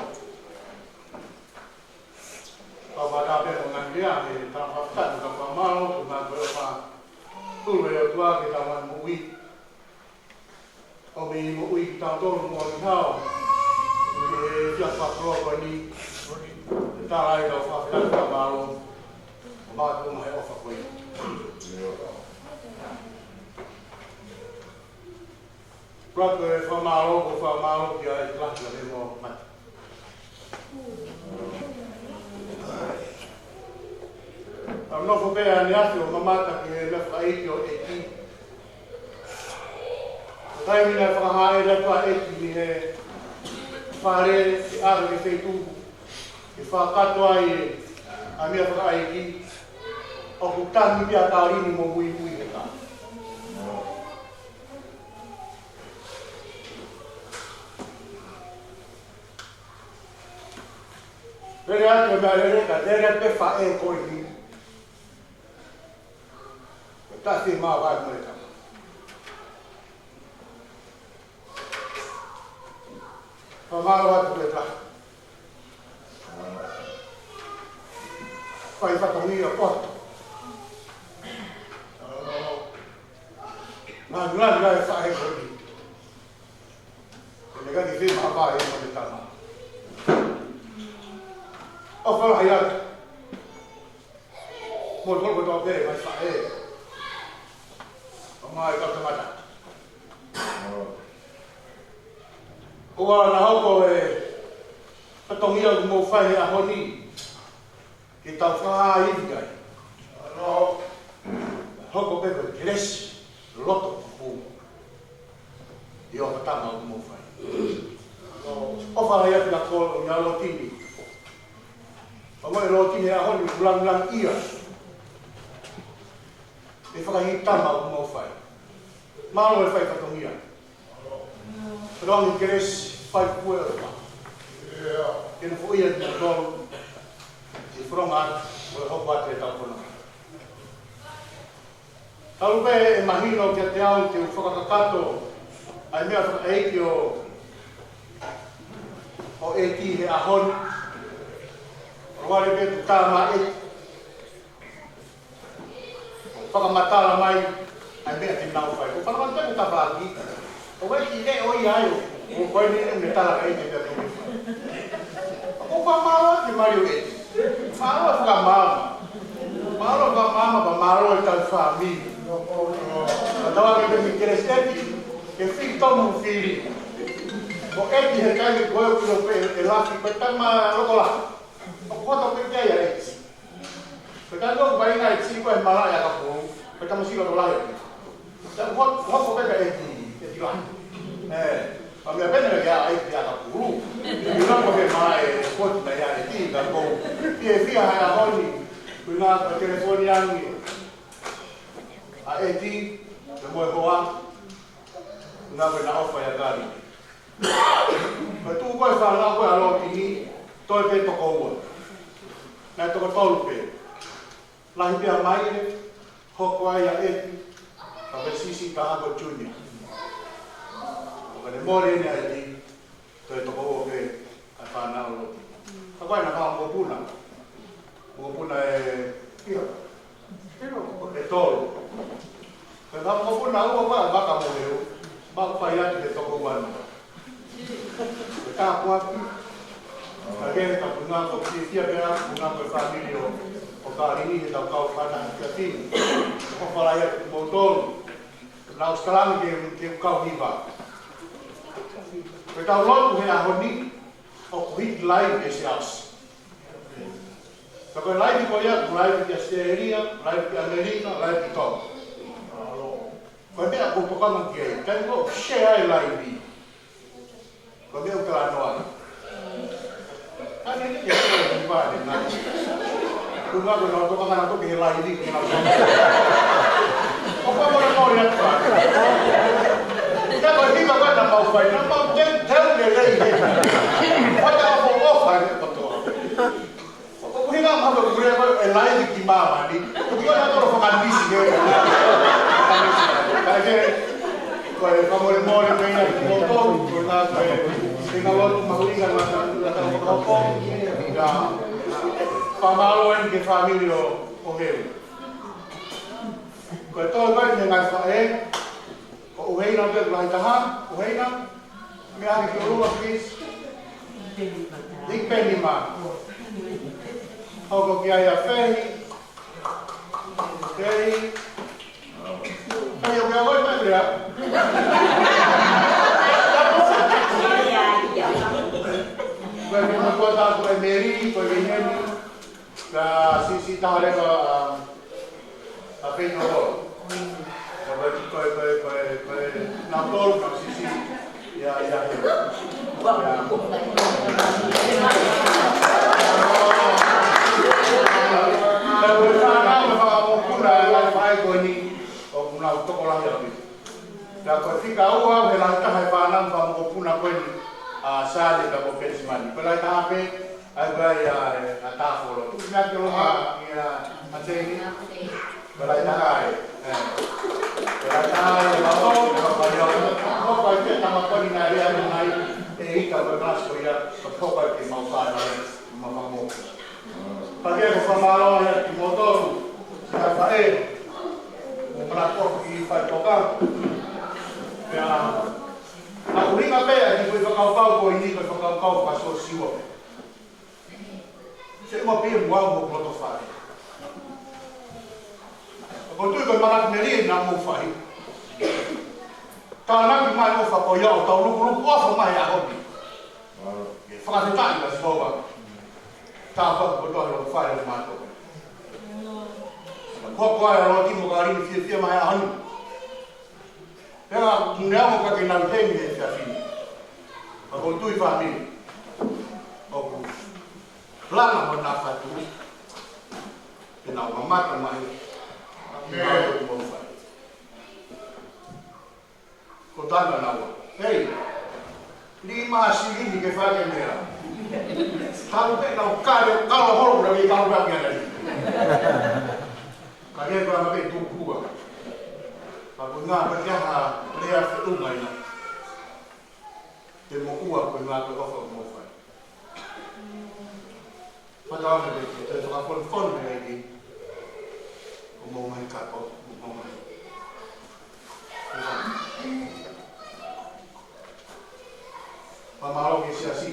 Kau fakataha pē mo e ngaahi lea he talangatapu, ka fakamālō, ko e ngaahi ko e ʻofa tolu ʻa e ʻOtua ki heʻetau ngaahi moʻui. ʻOmi moʻui kitautolu mo e hao. Ke fia fakaloa ko eni. Ke tala ai ʻetau fakafetaʻi fakamālō. ʻO mātuʻa he ʻofa ko eni. Pea ko e fakamālō, ko e fakamālō ki he ʻEiki mo mata. Tau nofo pē ʻaneafi ʻo mamata ki he meʻa fakaʻeiki ʻo e ʻEiki. Ko e taimi naʻe fakahā ʻe he ʻOtua ʻEiki ni he fale ke ʻave ki he feituʻu ke fakakakato ai e ʻa e meʻa fakaʻeiki, ʻoku tangi pē ʻa Kalini mo muimui he ka. Lele atu e meʻalele, ka lele atu e faʻē ko eni. Ko e taʻe fiemāvae mo e ka. Fakamālō atu ki he taha. Fai fatongia poto. Ngā ngā ngā e faʻē ko eni. Ko e meʻa ni fiemāvae mo e tama. ʻOfa lahi atu. Mo tolu kotoa pē, mai faʻē. ʻO mai kau tangata. ʻOua naʻa hoko e fatongia ʻoku mou fai he ʻaho ni ke tau fakaivi ai. Hoko pē ko e kelesi, loto kupu. ʻI he ʻofa tama ʻoku mou fai. ʻOfa lahi atu kia Kolo, kia Lotini. Pea mo e Lotini he ʻaho ni kulangulangu ia. ʻE fakahiʻi tama ʻoku mou fai. Mālō e fai fatongia. Tolongi kelesi, fai kupu e ʻofa. Ke na foʻi atu na tolu. Ke fononga atu, ʻo e hoko atu e tau fononga. Talu pē ʻe mahino kiate au te u fakakakato ʻa e meʻa fakaʻeiki ʻo, ʻo ʻEti he ʻaho ni. ʻO vale pē tu tā mā ʻEti. Fakamatala mai ʻa e meʻa te nau fai. Ko fana pē ko ka pāki. ʻO ʻEti leʻo ia ai ʻo. ʻO ko eni ne tala kai te pia tō. ʻO ko ka mālō te mali ʻo ʻEti. Mālō fakamāma. Mālō fakamāma, pea mālō e tau fāmili. Ka tau ake pē mi keresiteni, ke fili tonu fili. Ko ʻEti he kai me koe ʻo pē e lafi, ko e tama loko lahi. ʻO koto pē kia ia ʻEti. Ko e tau ʻoku vai ngai tī ko e malaʻe ʻakapulu, ko e tama sila ko lahi. Tau hot-, hoko pē ka ʻEti, ʻEti lahi. ʻE, ʻa meʻa pē na kia ʻEti ʻakapulu. ʻE, ʻi loko pē malaʻe, ʻe, sport na ia ʻEti, ka ko, ʻi he fia hai ʻaho ni, ko e ngā ko e telefoni angi. ʻA ʻEti, te mo e hoa, ngā ko e na ʻofa ia kari. Ko e tuʻu ko e fānau ko e ʻa Lotini, toe pē toko ua. Naʻe toko tolu pē. Lahi pē ʻa Maile, hoko ai ʻa ʻEti, ka ko e siʻisiʻi taha ko Junior. Ka ko e mole eni ʻa ʻEti, toe toko ua pē, ʻa e fānau ʻo Lotini. Ka ko e na fā mokopuna. Mokopuna ʻe, ʻe tolu. Ko e fā mokopuna ua ko e vaka mo e u, ma fai atu he toko ua na. Ko e tāpuaki. Ka ke he ka punga ko ki kia pea, punga ko e fāmili ʻo, ʻo Kalini he tau kau fana kia tini. Ko fala ia mo tolu. Na Australia ke, ke kau hiva. Ko e tau lotu he ʻaho ni, ʻoku hiki laivi ʻe Siaosi. Ka ko e laivi ko ia, ko e laivi ki ʻAositelēlia, laivi ki ʻAmelika, laivi ki Tonga. Ko e meʻa ko e tokanga ki ai, kai ko e share ai laivi. Ko e meʻa ʻoku talanoa ai. Ka ne ni ke share ni pā ni nā. Ko ngā ko e tokanga na ko ke he laivi, ke nā. ʻO ko e mole mole atu pā. Ka ko e hiva ko e na mau fai, na mau teu, teu lelei he. Ko e ta ʻofa ʻofa he kotoa. ʻO ko e ʻuhinga maha ko e pule ko e laivi ki māmani. Ko e ʻuhinga na toro fakanisi ke. Ka ke, ko e fakamolemole pē ia ki moutolu, ko e na ko e, ke na lotu mahuʻinga na, na, na, na, na, na, na, fakamālō eni ki he fāmili ʻo, ʻo Heu. Ko e tolu ko e ngaahi faʻē, ko ʻUheina pē lahi taha, ʻUheina, meʻa ki ʻolunga, please. Nick Penima. Hoko ki ai ʻa Fehi. Fehi. Fehi, ʻoku ke ʻalu mai lea? Ko e meʻa ko ʻeta ko e Mary, ko e Vinemi. Ka siʻisiʻi taha leva, ʻa, ʻa Fehi no. Ka ko e, ko e, ko e, ko e, ko e, na tolu, ka siʻisiʻi. Ia, ia, ia. Ia. Ko e fānau mo e fanga mokopuna ʻa e ngaahi faʻē ko eni, ʻoku nau tokolahi ʻaupito. Pea ko e fika ua ʻo e lahi taha ʻo e fānau mo e fanga mokopuna ko eni, ʻa Sāne pea mo Penisimani. Ko e lahi taha pē, ʻa ia ko ē ʻa e, ʻa Tāfolo. Tuku meʻa ki loto ʻa, ʻa Teini. Ko e lahi taha ē. Ē. Ko e lahi taha ē, ʻa Mālō, ʻa Mālō. Ko e fai ke tama ko eni naʻe lea mai, ʻe ʻita ko e kalasi ko ia, ko e fai ke mau fānau, mau fanga mokopuna. Pea ko e fakamālō ia kimoutolu, siʻi faʻē, ʻoku mou manako ki he fai toka. Pea, ʻa e ʻuhinga pē ʻa e kiʻi fakakaukau ko eni ko e fakakaukau fakasōsiua. Sio ʻoku pehē muʻa hoku loto fale. ʻOku ou tui ko e manako melie naʻa mou fai. Tānaki mai ʻofa ko ia ʻo tau lukuluku ʻofa mai he ʻaho ni. ʻE fakafetaʻi ʻa Sihova. Tāpuaki kotoa ʻa e loto fale ʻo mātou. Ko e hoko ʻa e lotu mo e kau fiefia mai he ʻaho ni. Pea ʻoku ne ʻalu ʻo ka ke nau heni he efiafi ni. Ka ʻoku ou tui fāmili. ʻOku langa mo na fatu. Pea nau mamata mai. ʻĒmeni. Nau ʻoku mou fai. Ko tana naua. Hei. Lima silini ke fai ke mea. Talu pē nau kale, kalo holo na ke kalo pē mea na ni. Ka ke kua ma ke tukua. Ka ko e ngaahi pea ke ha lea feʻunga ina. Te mo ua ko e ngaahi pea ʻofa mo fai. Fakaʻamu pē ke te fakafonofonu mai ki. Ko mo mai ka ko, ko mo mai. Fakamālō ki he siasi.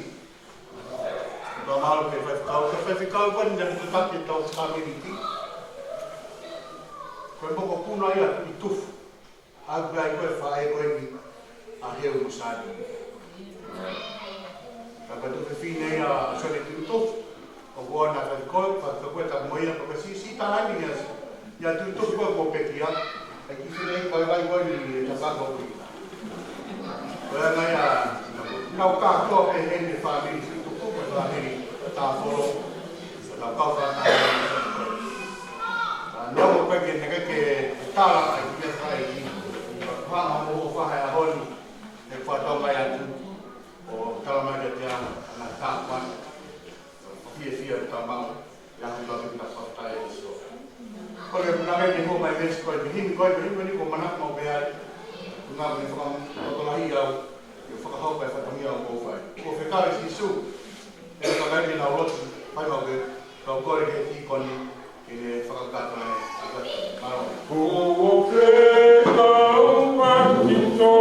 Fakamālō ki he faifekau. Ko e faifekau ko eni naʻe mututaki ʻetau fāmili ki. Ko e mokopuna ia ʻi Tufu. ʻA ia ko e faʻē ko eni ʻa Heu mo Sāne. Ka ko e tuofefine ia ʻa Sāne Tuʻitufu. ʻOku ʻoua naʻa faifekau, faifekau ko e tapu mo ia, ko e siʻi, siʻi taha eni ia. Ia Tuʻitufu ko e kuo pekia. ʻAi ki fine ʻi vaivai ko eni ʻi he tapako ko ia. Ko ia ngai ʻa, nau kātoa pē heni fāmili Tuʻitufu, ko e fāmili Tāfolo. Nau kau fānau. ʻA, nau ko e ke neke ke tala ai ki he fai ki. Hanga mo ʻofa he ʻaho ni, ʻe fakatau mai atu. ʻO tala mai kiate au, ʻa e tāpuaki. Fiefia ʻa e tamau, ʻa e ʻaho ni ka pita fakatae iso. Ko e puna mai ke hō mai veesi ko e himi ko e himi ni ko mana mau pē ai. Ngā me fakam-, fakalahi au, ʻe fakahau pai fatongia au mo fai. Ko fekau ʻe Sīsū, ʻe fakai ke nau lotu, fai mau pē, kau kore ke tīkoni, ke ne fakakata mai, fakakata mai. Mālō. Ko fekau ʻa Sīsū.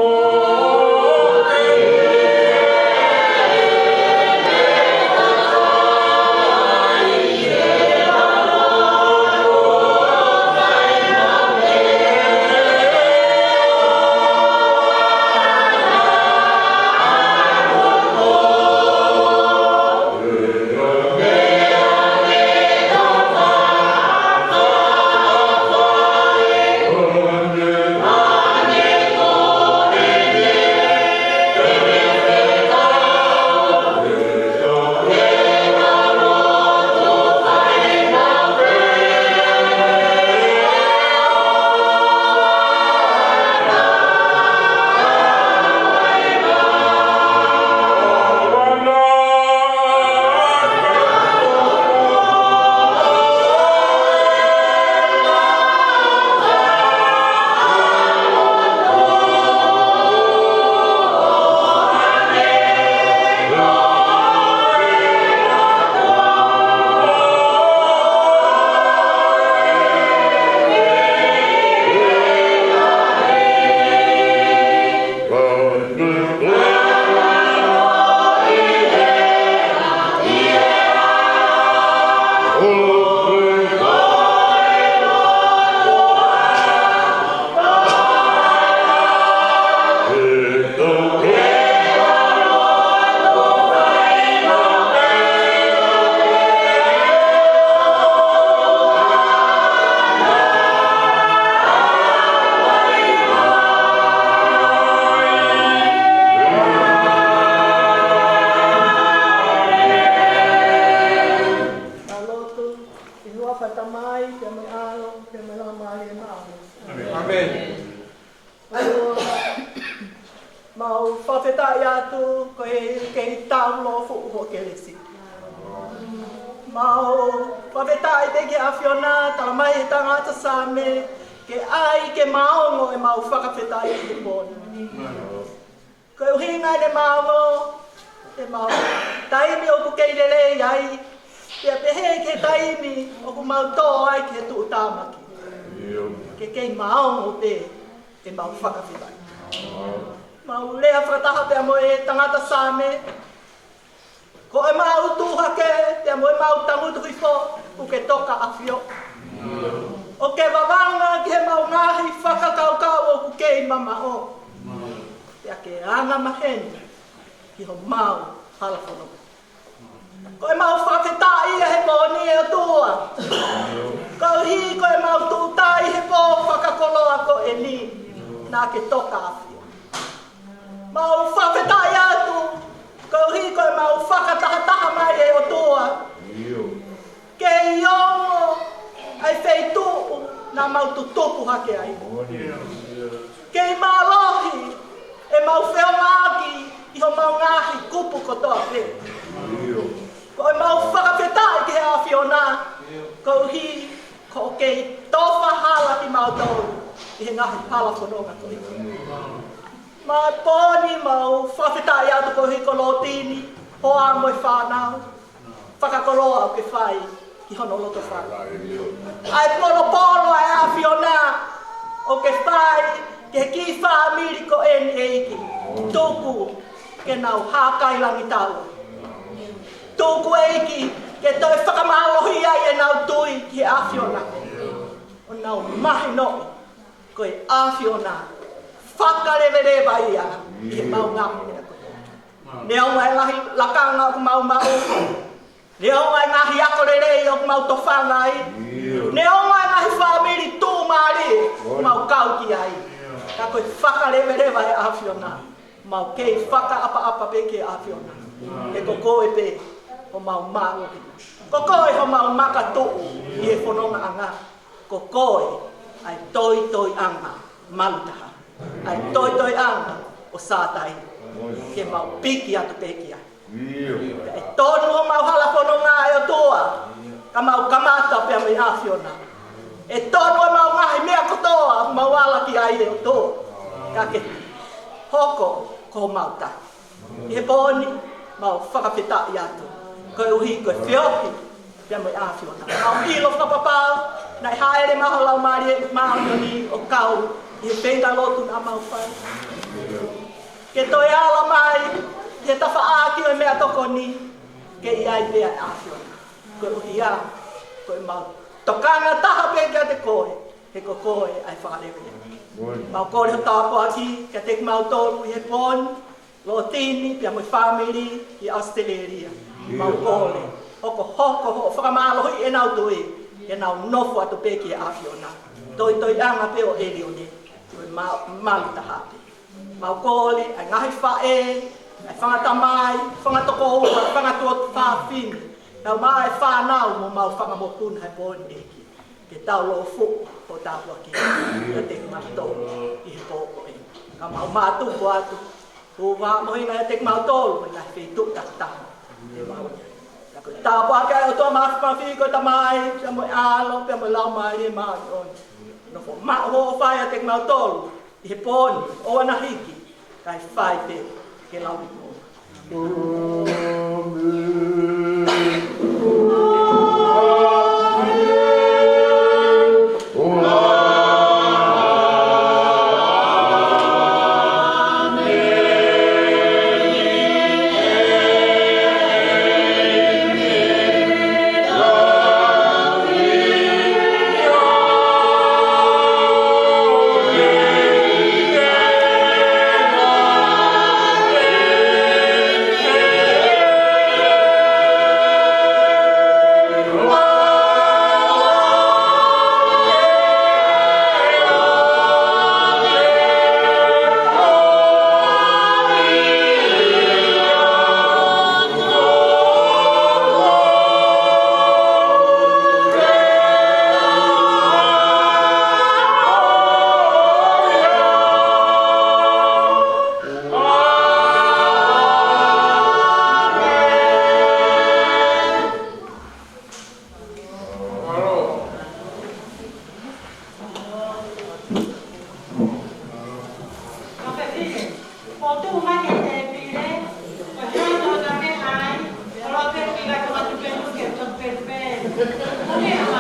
ʻĀmeni. Mau fakafetaʻi atu ko e kei taulōfuʻu hoʻo kelesi. Mau fakafetaʻi pē ki he ʻAfiona, tala mai he tangata Saame, ke ʻai ke maongo ʻemau fakafetaʻi he pō ni. Ko e ʻuhinga ʻene maongo, ʻemau taimi ʻoku kei lelei ai, pea pehē ki he taimi ʻoku mau tō ai ki he tuʻutāmaki. Ke kei maongo pē ʻemau fakafetaʻi. Mau lea fakataha pea mo e tangata Saame, ko ʻemau tuʻu hake, pea mo ʻemau tangutu hifo, ʻoku ke toka ʻafio. ʻO ke vavanga ki heʻemau ngaahi fakakaukau ʻoku kei mamaʻo. Pea ke anga maheni ki homau hala fononga. Ko ʻemau fakafetaʻi ia he pō ni ʻe ʻOtua. Koeʻuhi ko ʻemau tuʻu tai he pō fakakoloa ko eni, naʻa ke toka ʻafio. Mau fakafetaʻi atu, koeʻuhi ko ʻemau fakatahataha mai ʻe ʻOtua. Kei ongo ʻa e feituʻu naʻa mau tutupu hake ai. Kei mālohi ʻemau feʻongoʻaki ʻi homau ngaahi kupu kotoa pē. Ko ʻemau fakafetaʻi ki he ʻAfiona, koeʻuhi ko e kei tofa hala kimautolu ʻi he ngaahi hala fononga ko ia. Mo e pō ni mau fakafetaʻi atu koeʻuhi ko Lotini, hoa mo e fānau. Fakakoloa ʻoku ke fai ki hono loto fale. ʻA e polopolo ʻa e ʻAfiona ʻoku ke fai ki he kiʻi fāmili ko eni ʻEiki. Tuku ke nau hākai langi taua. Tuku ʻEiki ke toe fakamālohi ai ʻenau tui ki he ʻAfiona. ʻO nau mahinoʻi ko e ʻAfiona fakaleveleva ia ʻi heʻemau ngaahi meʻa kotoa. Neongo e ngaahi lakanga ʻoku mau maʻu. Neongo e ngaahi ako lelei ʻoku mau tofanga ai. Neongo e ngaahi fāmili tuʻumālie ʻoku mau kau ki ai. Ka ko e fakaleveleva ʻa e ʻAfiona. Mau kei fakaʻapaʻapa pē ki he ʻAfiona. He ko koe pē homau mālohi. Ko koe homau makatuʻu ʻi he fonongaʻanga. Ko koe ʻa e toitoiʻanga malu taha. ʻA e toitoiʻanga ʻo Sātai. Ke mau piki atu pē ki ai. ʻE tonu homau hala fononga ʻe ʻOtua. Ka mau kamata pē mo e ʻAfiona. ʻE tonu homau ngaahi meʻa kotoa mau ala ki ai ʻe ʻOtua. Ka ke hoko ko homau taha. ʻI he pō ni, mau fakafetaʻi atu. Koeʻuhi ko e feohi pea mo e ʻAfiona. Mau ʻilo fakapapau, naʻe hāʻele mai ho Laumālie Māʻoniʻoni ʻo kau ʻi he feinga lotu naʻa mau fai. Ke toe ala mai ki he tafaʻaki ʻo e meʻatokoni, ke ʻi ai pē ʻa e ʻAfiona. Koeʻuhi ia, ko ʻemau tokanga taha pē kiate koe, he ko koe ʻa e fakalelei. Mau kole ho tāpuaki kiate kimautolu ʻi he pō ni, Lotini, pea mo e fāmili ʻi ʻAositelēlia. Mau kole, hokohoko hoʻo fakamālohiʻi ʻenau tui, ke nau nofo atu pē ki he ʻAfiona. Toitoiʻanga pē ʻo ʻElione, ko e ma-, malu taha pē. Mau kole, ʻa e ngaahi faʻē, ʻa e fanga tamai, fanga tokoua, fanga tuofāfine, nau mai e fānau mo mau fanga mokopuna he pō ni ʻEiki. Ke taulōfuʻu hoʻo tāpuaki kiate kimautolu ʻi he pō ko eni. Ka mau mātuku atu, ʻo fakamoʻoni kiate kimautolu, mo e ngaahi feituʻu takitaha. ʻE mau ia. Ka ko e tāpuaki ʻa e ʻOtua Māfimafi ko e Tamai, pea mo e ʻAlo, pea mo e Laumālie Māʻoniʻoni. Nofo maʻu hoʻo fai kiate kimautolu, ʻi he pō ni, ʻoua naʻa hiki, kae fai pē ke lau ʻi he pō. ʻO tuʻu mai ki he tēpile, ʻo hanga ʻo tape hai, ʻo loa pē ki la ko matu penu ke to pepe.